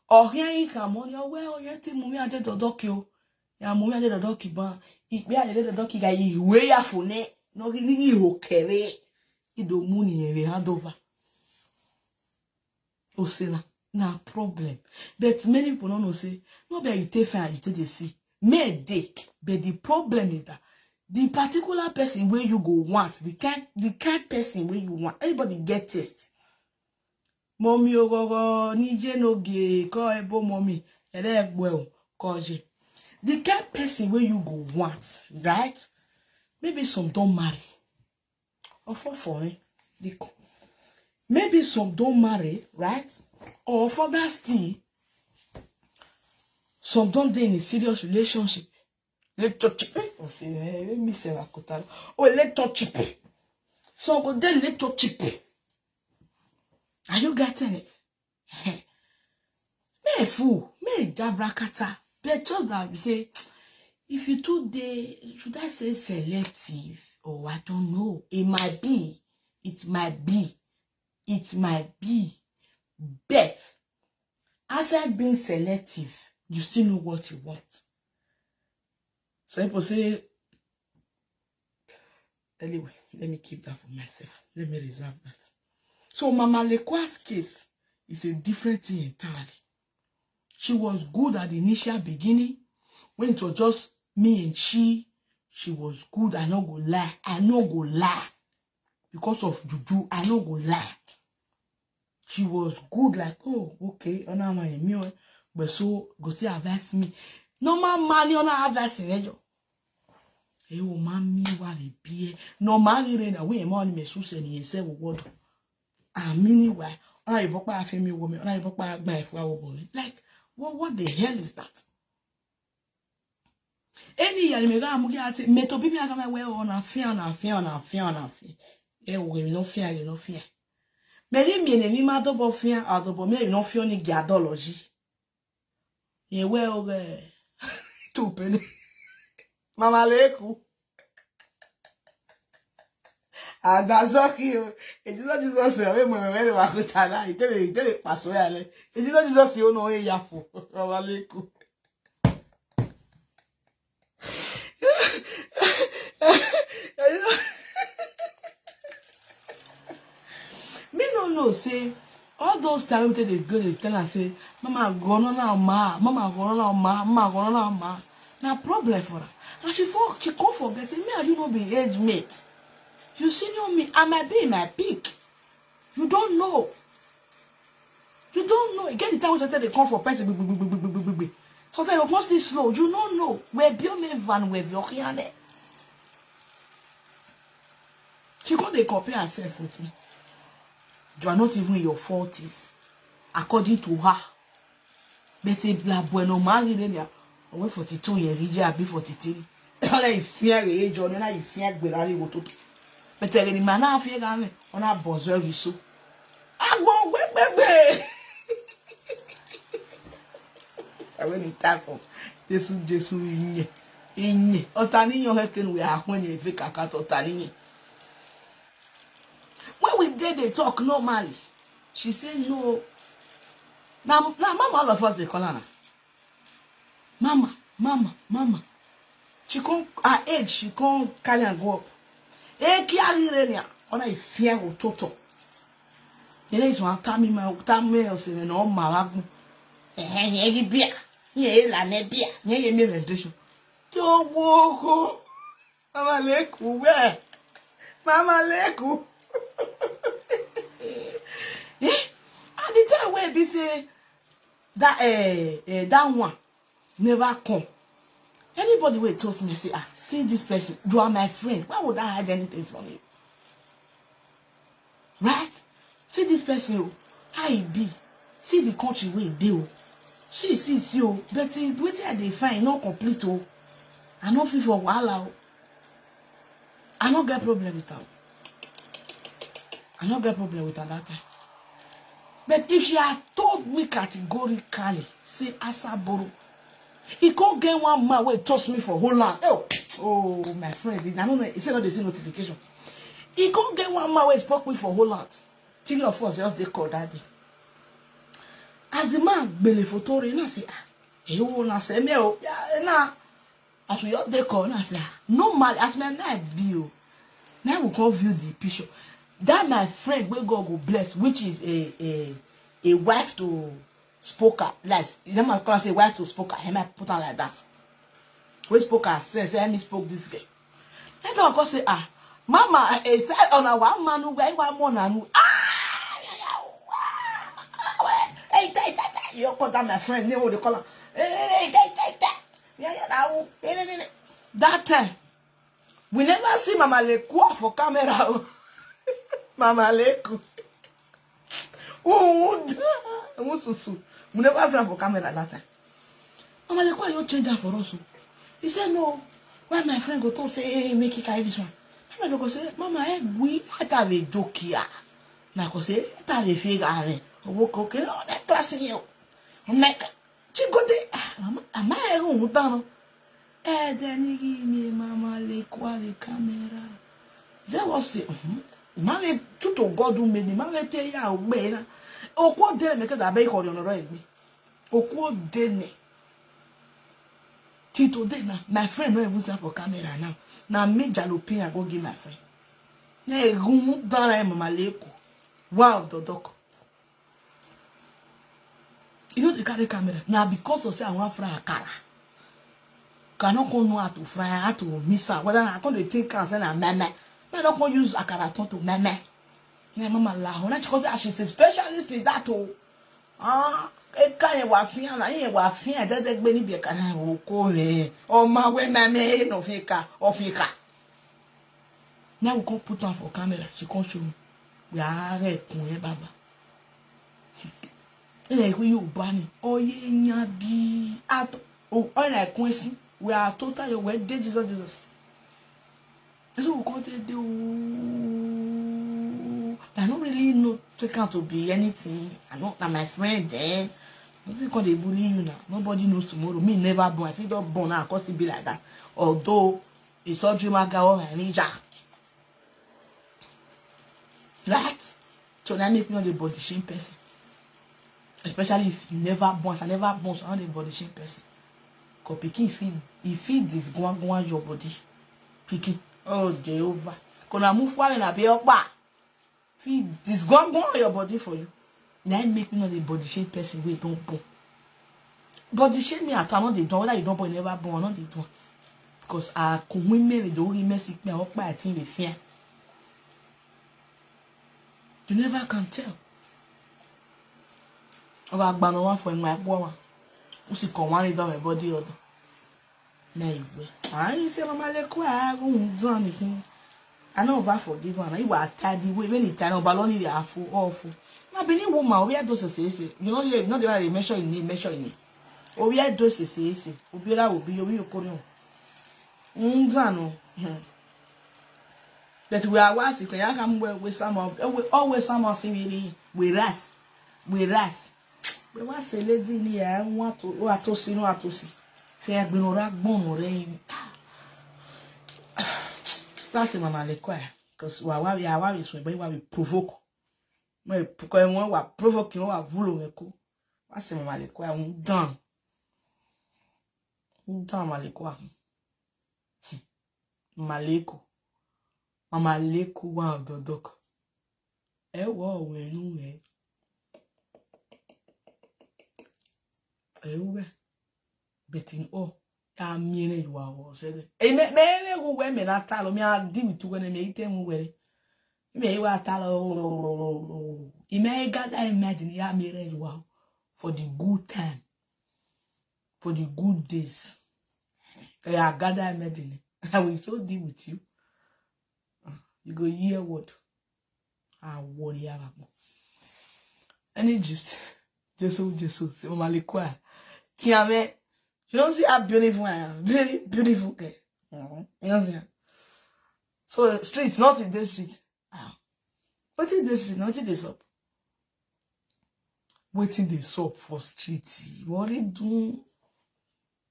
Oh here you come on your way. Oh here ti mumi ade dodoki o. Ya mumi ade dodoki ba. Ikpe ade dodoki ga iwe ya fune. No really iho kere. Ido muni ere hand over. Osena na problem. But many people don't know say no be you take fine, you take the see. May dey, but the problem is that the particular person where you go want, the kind the kind person where you want, everybody get taste. Mommy ogogo nije no ge ko ebo mommy ere egbe o ko je. The kind person where you go want, right? Maybe some don marry. Or for foreign. They co- Maybe some don marry, right? Or for that still, some don dey in a serious relationship. Relationship. Eh? Or say, eh, let me say Rakutalo. Oh, relationship. Some go dey relationship. Are you getting it? Me fool, me jabrakata. But just that we say, if you too dey, should I say selective? Oh, I don't know. It might be. It might be. It might be. But aside being selective, you still know what you want. Some people say, anyway, let me keep that for myself. Let me reserve that. So Mama Lekwa's case is a different thing entirely. She was good at the initial beginning. When it was just me and she, she was good. I no go lie. I no go lie. Because of juju, I no go lie. She was good, like, oh, okay, ona ma emi o. But so go see advice me. No man, man, you not advice me, Joe. Hey, oh, man, me wa le be. No man, you na we man me su se ni se wo wodo. A mini wa. Ona ibo pa afi mi wo mi. Ona ibo pa agba e fu awo bo mi. Like, what, what the hell is that? Any year me ga mu ga ti me to bi mi aga me we ona fia, ona fia, ona fia, ona fia. E wo mi no fia, you no fia. Me ni mi ni mi ma do bo fia, a do bo me you no fia ni ga do lo ji. Ye we o ge. Tu pele. Mama Leku. Adazoki o. E Jesus, Jesus, e mo me le wa ko tala. Ite le, ite le paso ya le. E Jesus, Jesus, o no e ya fo. Mama Leku. Me no know say all those times they go, they tell us say, "Mama, go on now, ma. Mama, go on now, ma. Mama, go on now, ma." Na problem for her. And she for, she come forget say, "Me and you no be age mate. You senior me, I might be in my peak. You don't know. You don't know." E get the time when sometimes they come for person, gbe, gbe, gbe, gbe, gbe, gbe, gbe, gbe. Sometimes you come see slow. You don't know. We be on me van, we be okay, and eh. She come dey compare herself with me. You are not even in your forties, according to her. But a bla bueno marry then ya. Owe forty-two years, ije abi forty-three. Ona ifia re ejo, ona ifia gbe la le wo to. But e ni ma na fia ga me, ona bozo ri so. Agbo gbe gbe gbe. Awe ni tako. Jesu, Jesu, inye. Inye. Ota ni yo he ken we ahun ni ve kaka to ota ni. When we dey, dey talk normally, she say no. Now, now, mama, all of us dey call her now. Mama, mama, mama. She come, her age, she come carry and go up. E ki ari re ni, ona ifia go toto. Ele is one time me, time me o se me no maragun. Eh, eh, eh, bia. Ye la ne bia. Ye ye me menstruation. Yo wo ho. Mama Leku, where? Mama Leku. Eh? And the time wey be say that, eh, eh, that one never come. Anybody wey toast me say, "Ah, see this person, you are my friend. Why would I hide anything from you?" Right? See this person o, how e be? See the country wey e dey o. See, see, see o, but e, wetin I dey find no complete o. I no fit for wahala o. I no get problem with am. I no get problem with am that time. But if she had told me categorically, say, "Asaboro," e come get one man wey toast me for Holland. Oh, oh, my friend, I don't know. He said no dey see notification. E come get one man wey spoke me for Holland. Three of us just dey call that day. As the man gbele photo re, na say, "Ah, e wo na se me o." Yeah, na. As we just dey call, na say, "Ah, normal, as my night be o." Now we come view the picture. That my friend wey God go bless, which is a, a, a wife to spoker, like, that man call say wife to spoker, he might put am like that. Wey spoke her sense, let me spoke this girl. Let her come say, "Ah, mama, eh, say on our man who wear one man and who, ah, hey, hey, hey, hey, you call that my friend, name what they call her. Hey, hey, hey, hey, hey, hey." Yeah, yeah, now, hey, hey, hey, hey. That time, We never see Mama Lekua for camera. Mama Leku. Who susu? We never see her for camera that time. Mama Lekua, you change that for us. He said no. Why my friend go to say, hey, make he carry this one? My friend go say, Mama, hey, we I have a joke here. Now go say, I have a figure. Okay, okay, oh, that class in here. I'm like, she go there. Am I wrong down? Eh, then he give me Mama Lekua the camera. There was it. Mama, true to God who made me. Mama tell you how bad. Okwo dene make that be called on the right me. Okwo dene. Till today now, my friend no even stand for camera now. Now me jalopin I go give my friend. Na egun down like Mama Leku. Wow, the doc. You know they carry camera. Now because of say I want fry akara. Cannot come know how to fry, how to miss out. Whether I come dey think and say na meme. Me no come use akara turn to meme. Me mama laugh. When she come say, "Ah, she's a specialist in that o." Ah, e ka yẹn wà fín, àná yẹn wà fín, àdẹ́dẹ́ gbé níbi ẹ̀ka náà wò kó rẹ̀. Ọmọ awẹ́ meme, no fika, ofika. Now we come put am for camera. She come show me. We are ẹkùn yẹn bàbá. Ilẹ̀ ìwé Yorùbá ni. Oyè yan di ato. Oh, ọ̀nà ẹ̀kún ẹ̀sìn. We are total your word. Dey Jesus, Jesus. So we come take the, oh, I don't really know take am to be anything. I don't, na my friend, eh? Nothing come dey bully you now. Nobody knows tomorrow. Me never born. I fit don born now. I come still be like that. Although it's all dream I got on my ninja. Right? So that make me not the body shame person. Especially if you never born, I never born, so I not the body shame person. Cause pikin fit, e fit disgwangwan your body. Pikin. Oh, Jehovah. Kona move far na be okpa. Fit disgwangwan your body for you. Na im make me not the body shame person wey don born. Body shame me at all, I no dey do am. Whether you don born, you never born, I no dey do am. Because I could win me with the only mercy, me, I walk by, I think they fear. You never can tell. Ọba agbana wa for my boy. Who si come one down my body other. Na igwe. I say Mama Lekua, I won't drown him. I know over forgive one. He was tired the way when he tired, but only the awful, awful. Na Benin woman, we are those say say. You know, you know they are mention in name, mention in name. Obi edo sese ese. Obi ra obi obi okoro. Nzano. Hmm. But we are was if I come where we some of, always some of similarly. We ras. We ras. We was a lady ni ya want to, want to see, no want to see. Fe agbin ora gbon re. That's Mama Lekua. Because wa wa ya wa we so we wa we provoke. Me ko won wa provoke, won wa vulo me ko. Wa se Mama Lekua, un dan. Un dan Mama Lekua. Mama Leku. Mama Leku wa dodok. E wo we nu e. E we. Betin o. Ya miene you are wo se. E me me me go we me na talo, me a di mi tu we me ite mu we. Me wa talo. I me ga da imagine ya miene you are for the good time. For the good days. I gather imagine. I will so deal with you. You go hear what? I worry about. Any gist? Jesus, Jesus. Mama Lekua. Tiens, mais je don't see how beautiful I am. Very beautiful girl. Mhm. You know what I'm saying? So streets, not in this street. Ah. What is this street? What is this up? Wetin dey sup for street? Worry do.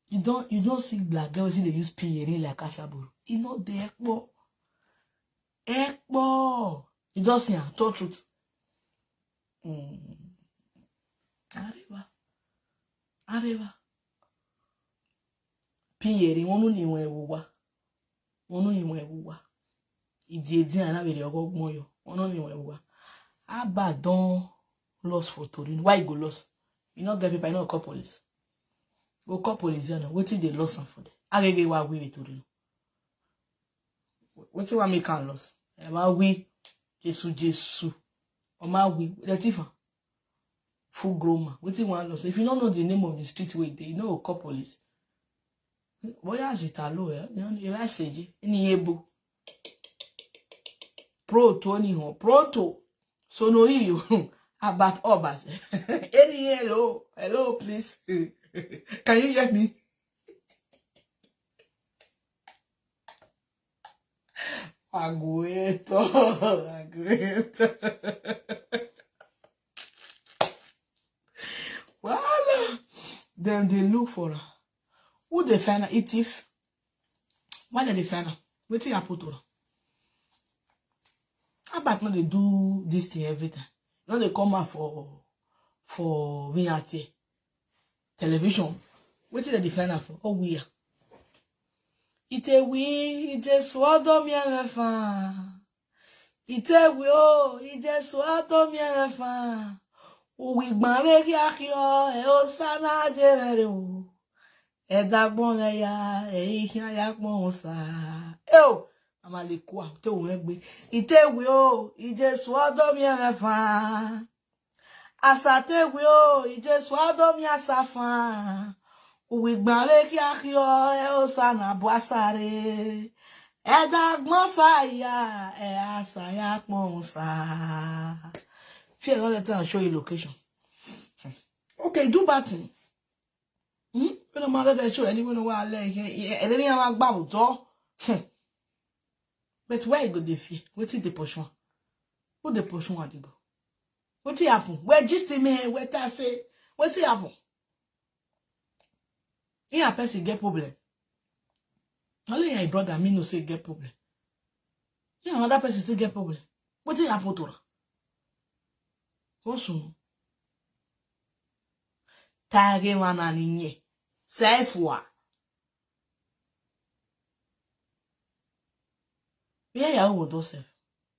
You don't, you don't see black girl wetin dey use pin earring like asaboro. E no dey ekpo. Ekpo. You don't see am, talk truth. Mm. Arriba. Arriba. Pin earring, wonu ni wen wo wa. Wonu ni wen wo wa. Idi edi ana be dey ogo gbon yo. Wonu ni wen wo wa. Abba don lost for Torino. Why you go lost? You no get paper, you no call police. Go call police there now. Wetin dey lost am for there? Agege wa wi with Torino. Wetin wa make am lost? E ma wi. Jesu, Jesu. O ma wi. The thief am. Full grown man. Wetin wan lost? If you no know the name of the street wey dey, you no go call police. Boya Zitalo, eh? You know, you like Seji. Any ebo. Pronto, anyhow. Pronto. So no you. Albert Obas. Any hello. Hello, please. Can you hear me? Aguento. Aguento. Well, then they look for her. Who they find her? It if Why dem dey find am? Wetin happen to am? Albert no dey do this thing every time. No dey come out for for V R T television. Wetin dem dey find am for? Oh, we are. Ite wi ije suodo mi emefa. Ite wi o ije suodo mi emefa. Uwi gbare ki akio e o sana jere o. Edagbon ya e ihin ya pon sa. E o. Amalekua te o egbe. Ite wi o ije suodo mi emefa. Asa te wi o ije suodo mi asafa. Uwi gbare ki akio e o sana buasare. Edagbon sa ya e asa ya pon sa. Fear no let am show you location. Okay, do bad thing. Hmm? When a mother that show anyone who I like, and then I grab a door. But where you go dey fear? Wetin dey pursue am? Who dey pursue am dey go? Wetin happen? Where just me? Where I say? Wetin happen? He and person get problem. Only your brother me no say get problem. He and another person still get problem. Wetin happen to her? What's wrong? Tage wana ninye. Saifua. Where your own do sef?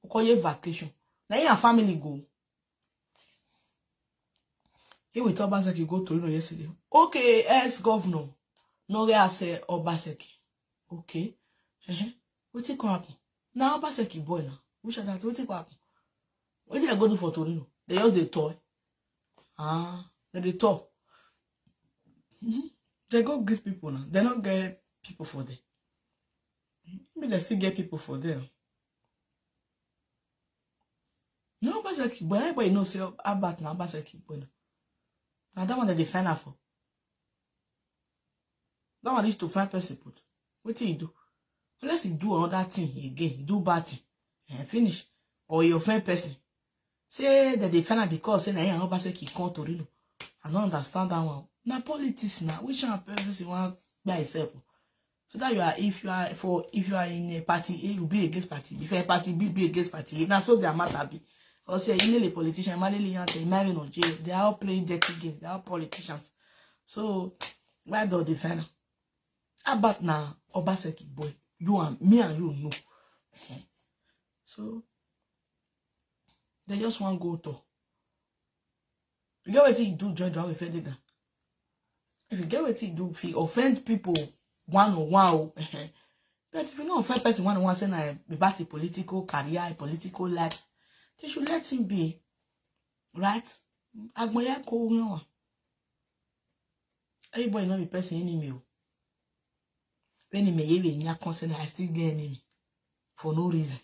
Okoye vacation. Na your family go. He will tell Obaseki go Torino yesterday. Okay, ex-governor. No get as Obaseki. Okay. Uh-huh. Wetin come happen? Na Obaseki boy na. Which other thing? Wetin come happen? Wetin I go do for Torino? They just dey toy. Ah, they dey toy. Mm-hmm. They go greet people now. They don't get people for there. Maybe they still get people for there. No, Obaseki boy. Everybody know say Albert na Obaseki boy. Na that one that they find out for. That one reach to find person put. Wetin he do? Unless he do another thing again, he do bad thing, and finish. Or he offend person. Say that they find out because say na him and Obaseki come Torino. I don't understand that one. Na politics na. Which one person wan buy himself? So that you are, if you are for, if you are in a party A, you be against party B. If you are party B, be against party A. Na so their matter be. Or say, you a politician, Malili Yante, Marvin Oje, they are all playing dirty games. They are all politicians. So why do they find out? How about now, Obaseki boy? You and me and you know. So they just want go to. You get wetin you do join Joao Fedega? If you get wetin you do, if you offend people one on one, oh, but if you no offend person one on one, say na about a political career, a political life, they should let him be, right? Agboya ko yan wa. Everybody no be person enemy o. Enemy ye be nya concern, I still get enemy for no reason.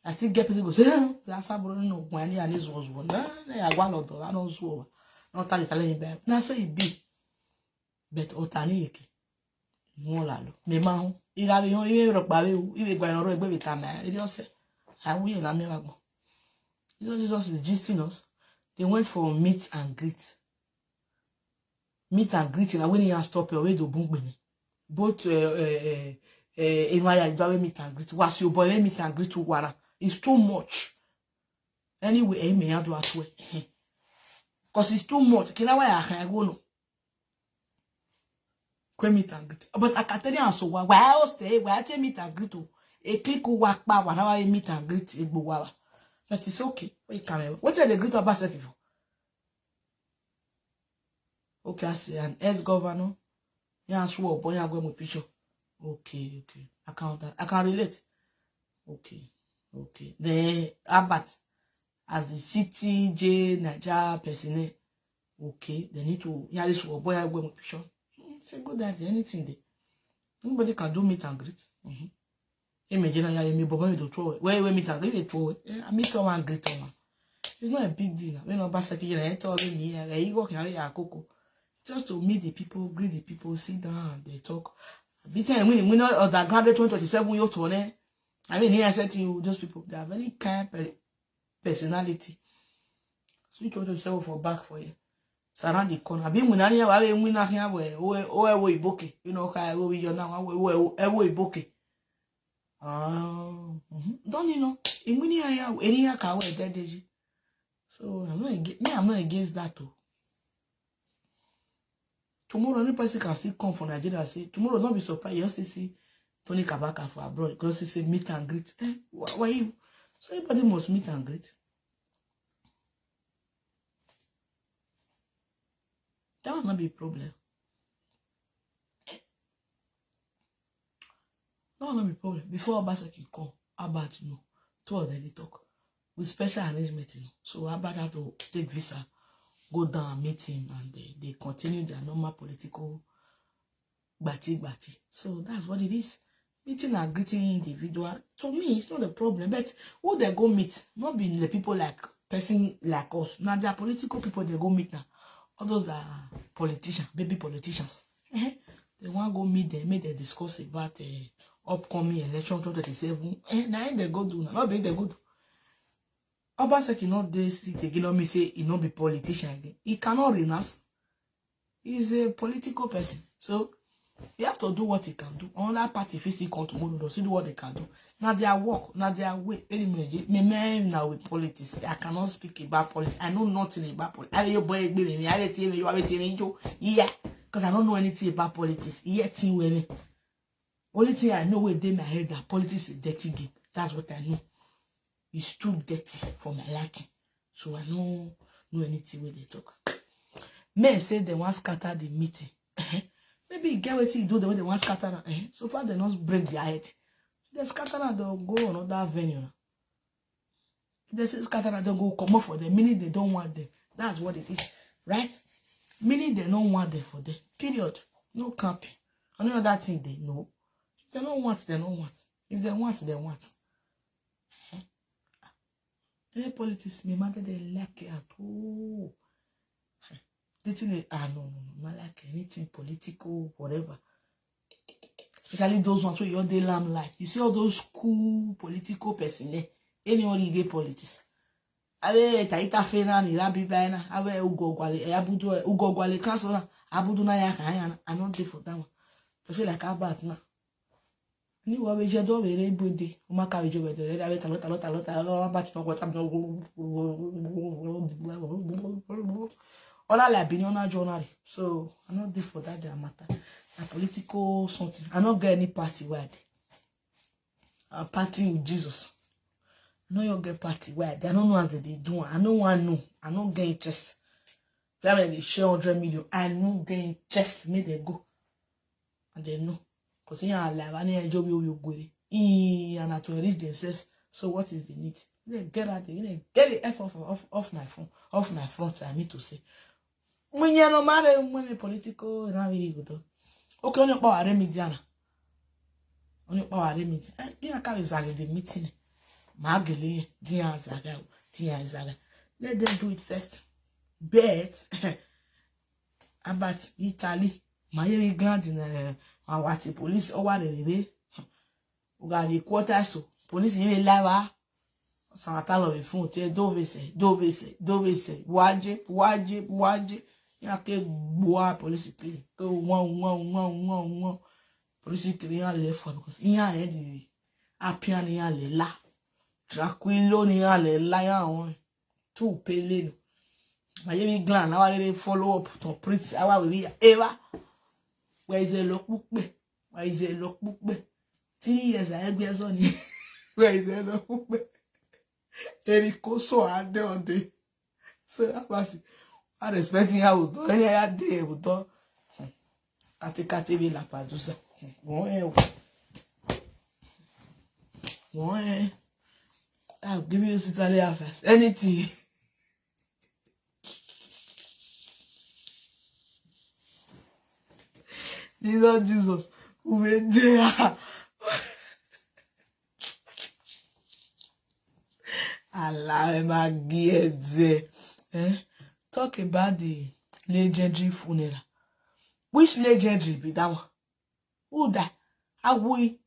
I still get people go say, "Eh, say Asabro no gwani and this was one." Na na ya gwa lodo, I no so. No tell it, tell me back. Na so it be. But otani yeke. Mo la lo. Me ma ho. Iga be ho, iwe ro pa we o, iwe gwa no ro egbe be ka ma. It just say, "I will na me la go." Jesus, Jesus is gisting us. They went for meet and greet. Meet and greet na when you stop your way to bungbe. Both uh, uh, uh, uh, Imaya, you meet and greet. Was your boy meet and greet to Wara? It's too much. Anyway, I may do as well. Because it's too much. Kina why I can't go no. Kwe meet and greet. But I can tell you so why why I stay, why I meet and greet to a click who walk by whenever I meet and greet a Buwawa. But it's okay. What you can what are the greet about for? Okay, I say an ex-governor. Yeah, sure, boy, I'm going with picture. Okay, okay. I can I can relate. Okay, okay. Then Albert, as the C T J Naija person, eh, okay, they need to, yeah, this will boy, I'm going with picture. Hmm, it's a good idea, anything there. Nobody can do meet and greet. Mm-hmm. Imagine I am a boy to throw away. Where we meet and greet, throw away. Eh, I meet someone and greet someone. It's not a big deal. When Obaseki, you know, I told me, I go can I cocoa. Just to meet the people, greet the people, sit down, they talk. This time when we know underground twenty twenty-seven, you turn. I mean, here I said to you, those people, they are very kind pe- personality. So you twenty twenty-seven for back for you. Surround the corner. Abi munani ya wawe mwina ya we. Owe owe wo iboke. You know kai wo yo na wa wo wo iboke. Ah, mhm. Don't you know? Imuni ya ya eni ya ka we dead. So I'm not against, me, I'm not against that too. Tomorrow, any person can still come for Nigeria. Say tomorrow, not be surprised. You still see Tony Kabaka for abroad. Because he say meet and greet. Eh, why, why you? So everybody must meet and greet. That will not be a problem. That will not be a problem. Before Obaseki come, Albert, you know, two of them they talk with special arrangement, you know. So Albert have to take visa, go down and meet him, and they, they continue their normal political bati bati. So that's what it is. Meeting and greeting individual, to me, it's not a problem. But who they go meet, not be the people like person like us. Now they are political people they go meet now. All those are politicians, baby politicians. Eh, they want go meet them, make them discuss about uh, upcoming election twenty twenty-seven. Eh, now they go do now. Not be they go do. Obaseki not dey state again, not me say he not be politician again. He cannot renounce. He's a political person. So he have to do what he can do. Another party fit still come tomorrow, they'll still do what they can do. Now their work, now their way. Anyway, me, me now with politics. I cannot speak about politics. I know nothing about politics. I your boy, me, I let you, you have it, you yeah. Because I don't know anything about politics. Yeah, thing with me. Only thing I know within my head that politics is dirty game. That's what I know. It's too dirty for my liking. So I don't know anything when they talk. Men say they want scatter the meeting. Maybe you get what you do the way they want scatter. Eh? So far they not break their head. They scatter and they'll go another venue. If they say scatter, they go come up for them, meaning they don't want them. That's what it is, right? Meaning they don't want them for them. Period. No camping. I know that thing they know. If they don't want, they don't want. If they want, they want. Any politics, me mother they like it at all. The thing is, ah, no, no, no, not like anything political, whatever. Especially those ones where you're the lamb life. You see all those cool political person there. Any only gay politics. Abe taita fena ni rabi baina. Abe ugogwale, eh, abudu, eh, ugogwale kansona. Abudu na ya kaya. I not there for that one. I feel like about now. Ni wa we je do we re bude. O ma ka we jo we do re, abe talo, talo, talo, talo, wa ba ti no ko ta. All I be on a journal. So I not there for that their matter. A political something. I not get any party where I dey. I party with Jesus. I know you get party where I dey. I don't know as they dey do. I no want know. I no get interest. That when they share hundred million, I no get interest. Make they go. And they know. Because you are alive, and they enjoy you, you go. And to enrich themselves. So what is the need? They get out there, they get the F off, off, off my phone, off my front. I mean to say, when you no matter when the political, na very good. Okay, only power remediana. Only power remedy. Eh, you can't be the meeting. Magele, Dia Zaga, Dia Zaga. Let them do it first. But about Italy, my grand in uh, our police over the way. We got the quarter so police in the lava. Santa love fún tẹ dóvèsè dóvèsè dóvèsè wájé wájé wájé. Yà ké gbóa polisi kiri ké wọ́n wọ́n wọ́n wọ́n wọ́n polisi kiri yà lè fọ́ because yà ẹ̀ di apian yà lè la tranquilo ni yà lè la yà wọ́n tù pélé nù. Màyé mi glan àwa lè follow up tán print àwa wèlé yà ẹ wá wẹ̀ ìzẹ̀ lọ púpẹ̀ wẹ̀ ìzẹ̀ lọ púpẹ̀ three years àyẹ̀gbẹ́ sọ ni wẹ̀ ìzẹ̀ lọ púpẹ̀. Eri koso ade ode. So that's what I respect ya uto. Any other day uto. Kati kati be la padusa. Won e o. Won e. I'll give you Italy first. Anything. Jesus, Jesus. Uwe there. Allow him again there. Eh? Talk about the legendary funeral. Which legendary be that one? Who die? Awui.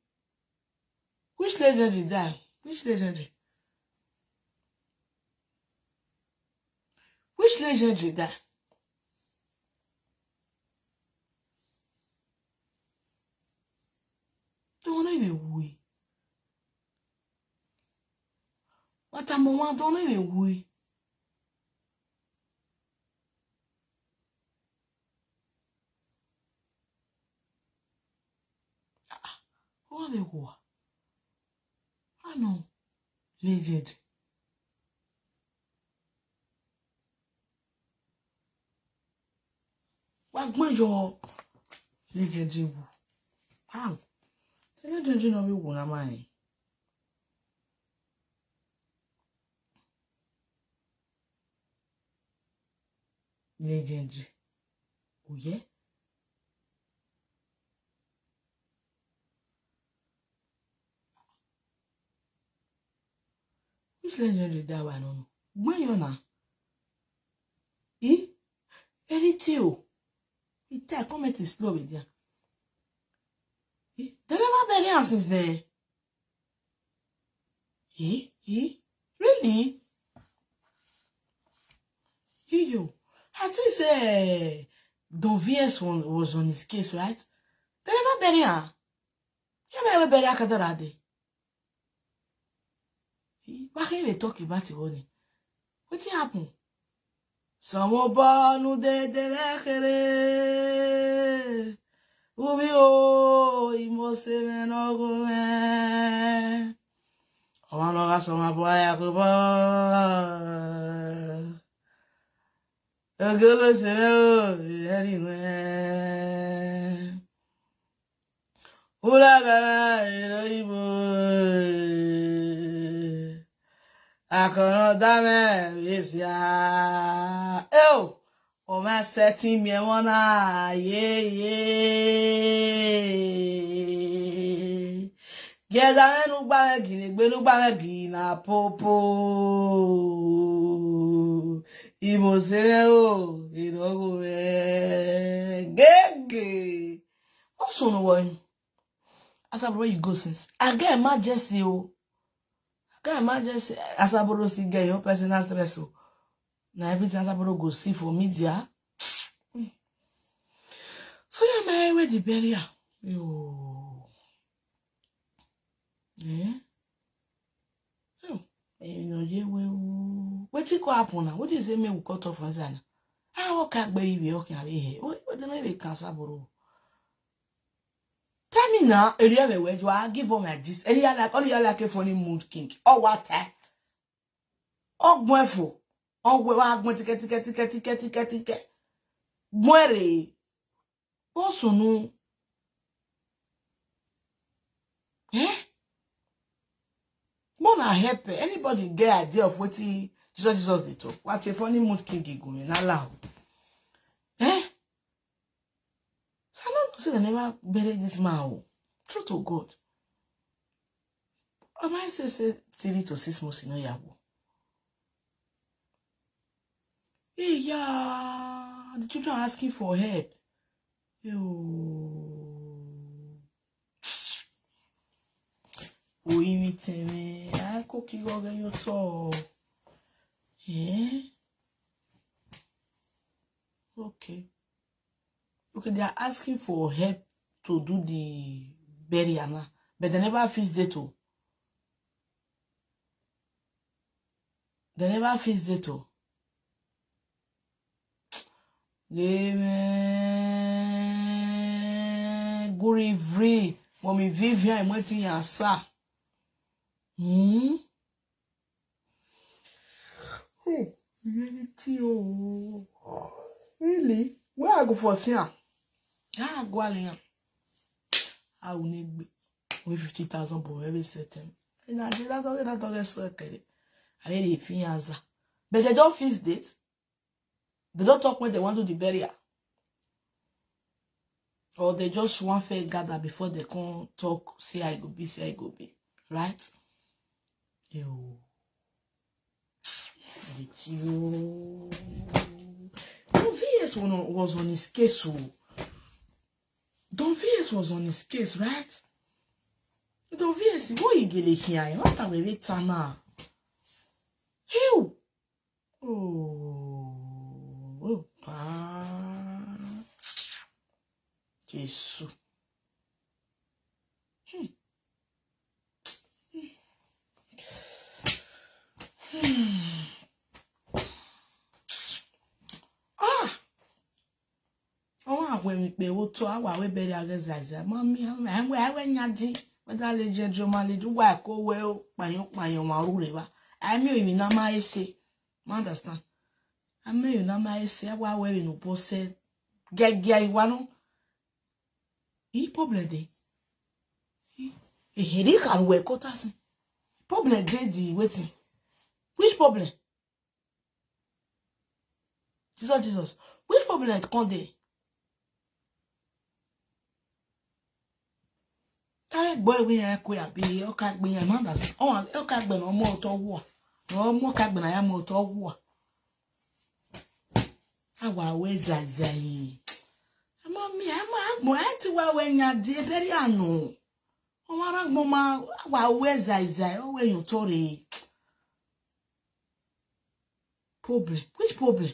Which legendary die? Which legendary? Which legendary die? Don't even wui. What am I want? Don't even wui. Ah, ah. Who are they who? I know. Legend. Wa gbọ́n yọ legendary wu. Wow. The legendary no be wu na mine. Legendary. Oh yeah. Which legendary that one? No, no. When you na? Eh? Very too. It take comment is slow with ya. Eh? They never bury am since then. Eh? Eh? Really? You, you. I think say Don V S one was on his case, right? They never bury her. You never bury her. Why can't they talk about it? Wetin happen? Someone born who dey dey like it. Ubi o, imo se me no go me. Ọmọ náà ká sọ ma bọ́ ayá kó bọ́. Ogolo se me o, anyway. Ulagara ero ibo. Akọrọ dame wesia. Eo. O ma setting me wanna, yeah, yeah. Geza nu gba me gine, gbe nu gba me gina popo. Imo se me o, ino go me. Gege. What's on the one? As I bro, you go since. I get emergency o. I get emergency. As I bro, see get your personal stress o. Na everything as I bro go see for media. So yeah, my way the burial. Yo. Yeah. Oh. Eh, no, yeah, well, what it go happen now? What is it me we cut off on Zana? Ah, what can be we okay? What, what the name we can saboro? Tell me now, Eliyawe, where do I give all my this? Eliya like, Eliya like a funny mood king. Oh, what, eh? Oh, gwenfo. Oh, we are going to get, to get, to get, to get, to get, to get. Mwere. Oh, so no. Eh? More na help. Anybody get idea of what he, Jesus, Jesus dey talk? What a funny mood king he go in allow. Eh? So I don't know say they never bury this man o. True to God. Am I say say three to six months in Oyawo? Hey, yeah, the children are asking for help. Yo. Oyin mi tẹ̀mí, a kò kí gọ́gẹ́ yóò sọ. Eh? Okay. Okay, they are asking for help to do the burial now, but they never fix date o. They never fix date o. Amen. Glory free. Mommy Vivian, wetin ya sa? Hmm? Oh, reality o. Really? Where I go for see am? Ah, go Aliyan. I will need be with fifty thousand for every setting. And I did that, that, that, that, so okay. I need a fianza. But they don't fix this. They don't talk when they want to do the burial. Or they just want fair gather before they come talk, say I go be, say I go be. Right? Yo. With you. Don V S was on, was on his case. Oh. Don V S was on his case, right? Don V S, what you get here? What are we waiting now? Hell! Oh, oh, pa. Jesus. Hmm. Hmm. Ah! Ọnwa agwa emikpe otu awa wee bere aga zaza. Mami, enwe, enwe nyadi. Whether legend, drama, legend, wa ko we o, kpanyo, kpanyo, ma rure ba. I mean, you na ma ese. Ma understand? I mean, you na ma ese, wa we no pose. Gegia iwano. E problem dey. E heri kan we kota sin. Problem dey the waiting. Which problem? Jesus, Jesus. Which problem come dey? Tare gbo ewe ya ko ya bi o ka gbe ya ma da. O o ka gbe no mo to wo. No mo ka gbe na ya mo to wo. Awa we zazai. Ama mi ama agbo ati wa we nya die beri anu. O wa ra gbo ma wa we zazai o we yo tore. Problem. Which problem?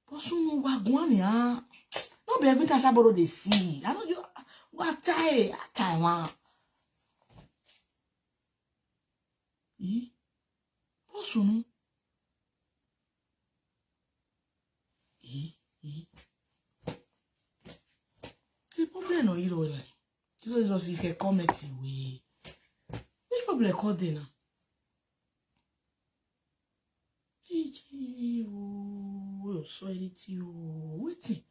But soon no wa go on ya. No be every time somebody dey see. I know you wa tie tie one. Yi. But soon. Yi yi. The problem no you know. Jesus Jesus if you come at we. Which problem call dey now? Iji o so anything o wetin?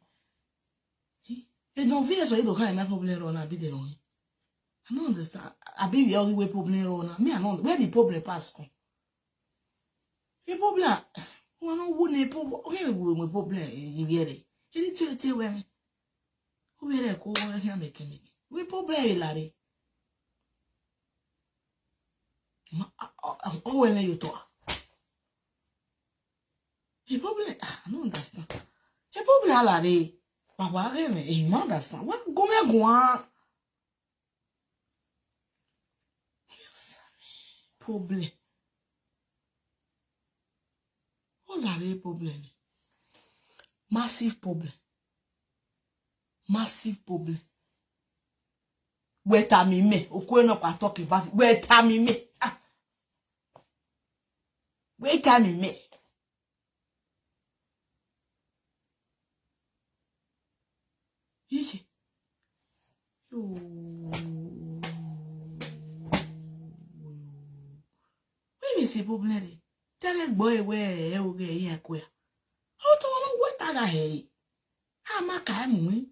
E don vex or e don carry my problem run abi dey run? I no understand. Abi we all wey problem run na me I no where the problem pass come? E problem ah, wọn no wo ne problem. Okay we we problem e yere. Ele ti o ti we me. O yere ko wo ya me keme. We problem e lare. Ma o we me yo to. E problem ah, I no understand. E problem ala re. Baba re me e no understand. Wa go me go an. Problem. All are problem. Massive problem. Massive problem. Wait a minute. Okay, no, I talk about it. Wait a minute. Ah. Wait a minute. Ixi. Where is the problem? Tell them boy where e o get here ko ya. How to no wait aga he. Ha ma ka mu.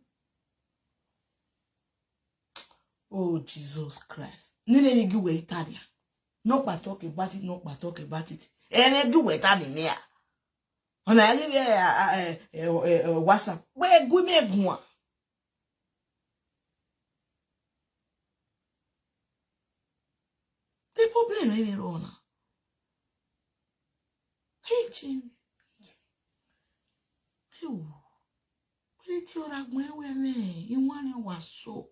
Oh Jesus Christ. Nile ni gi we Italia. No pa talk about it, no pa talk about it. Ene gi we ta mi mea. Ona gi we WhatsApp. We gu me gun. The problem is rona. Hey Jim. Hey. Pretty ora gwe we me. Iwan ni wa so.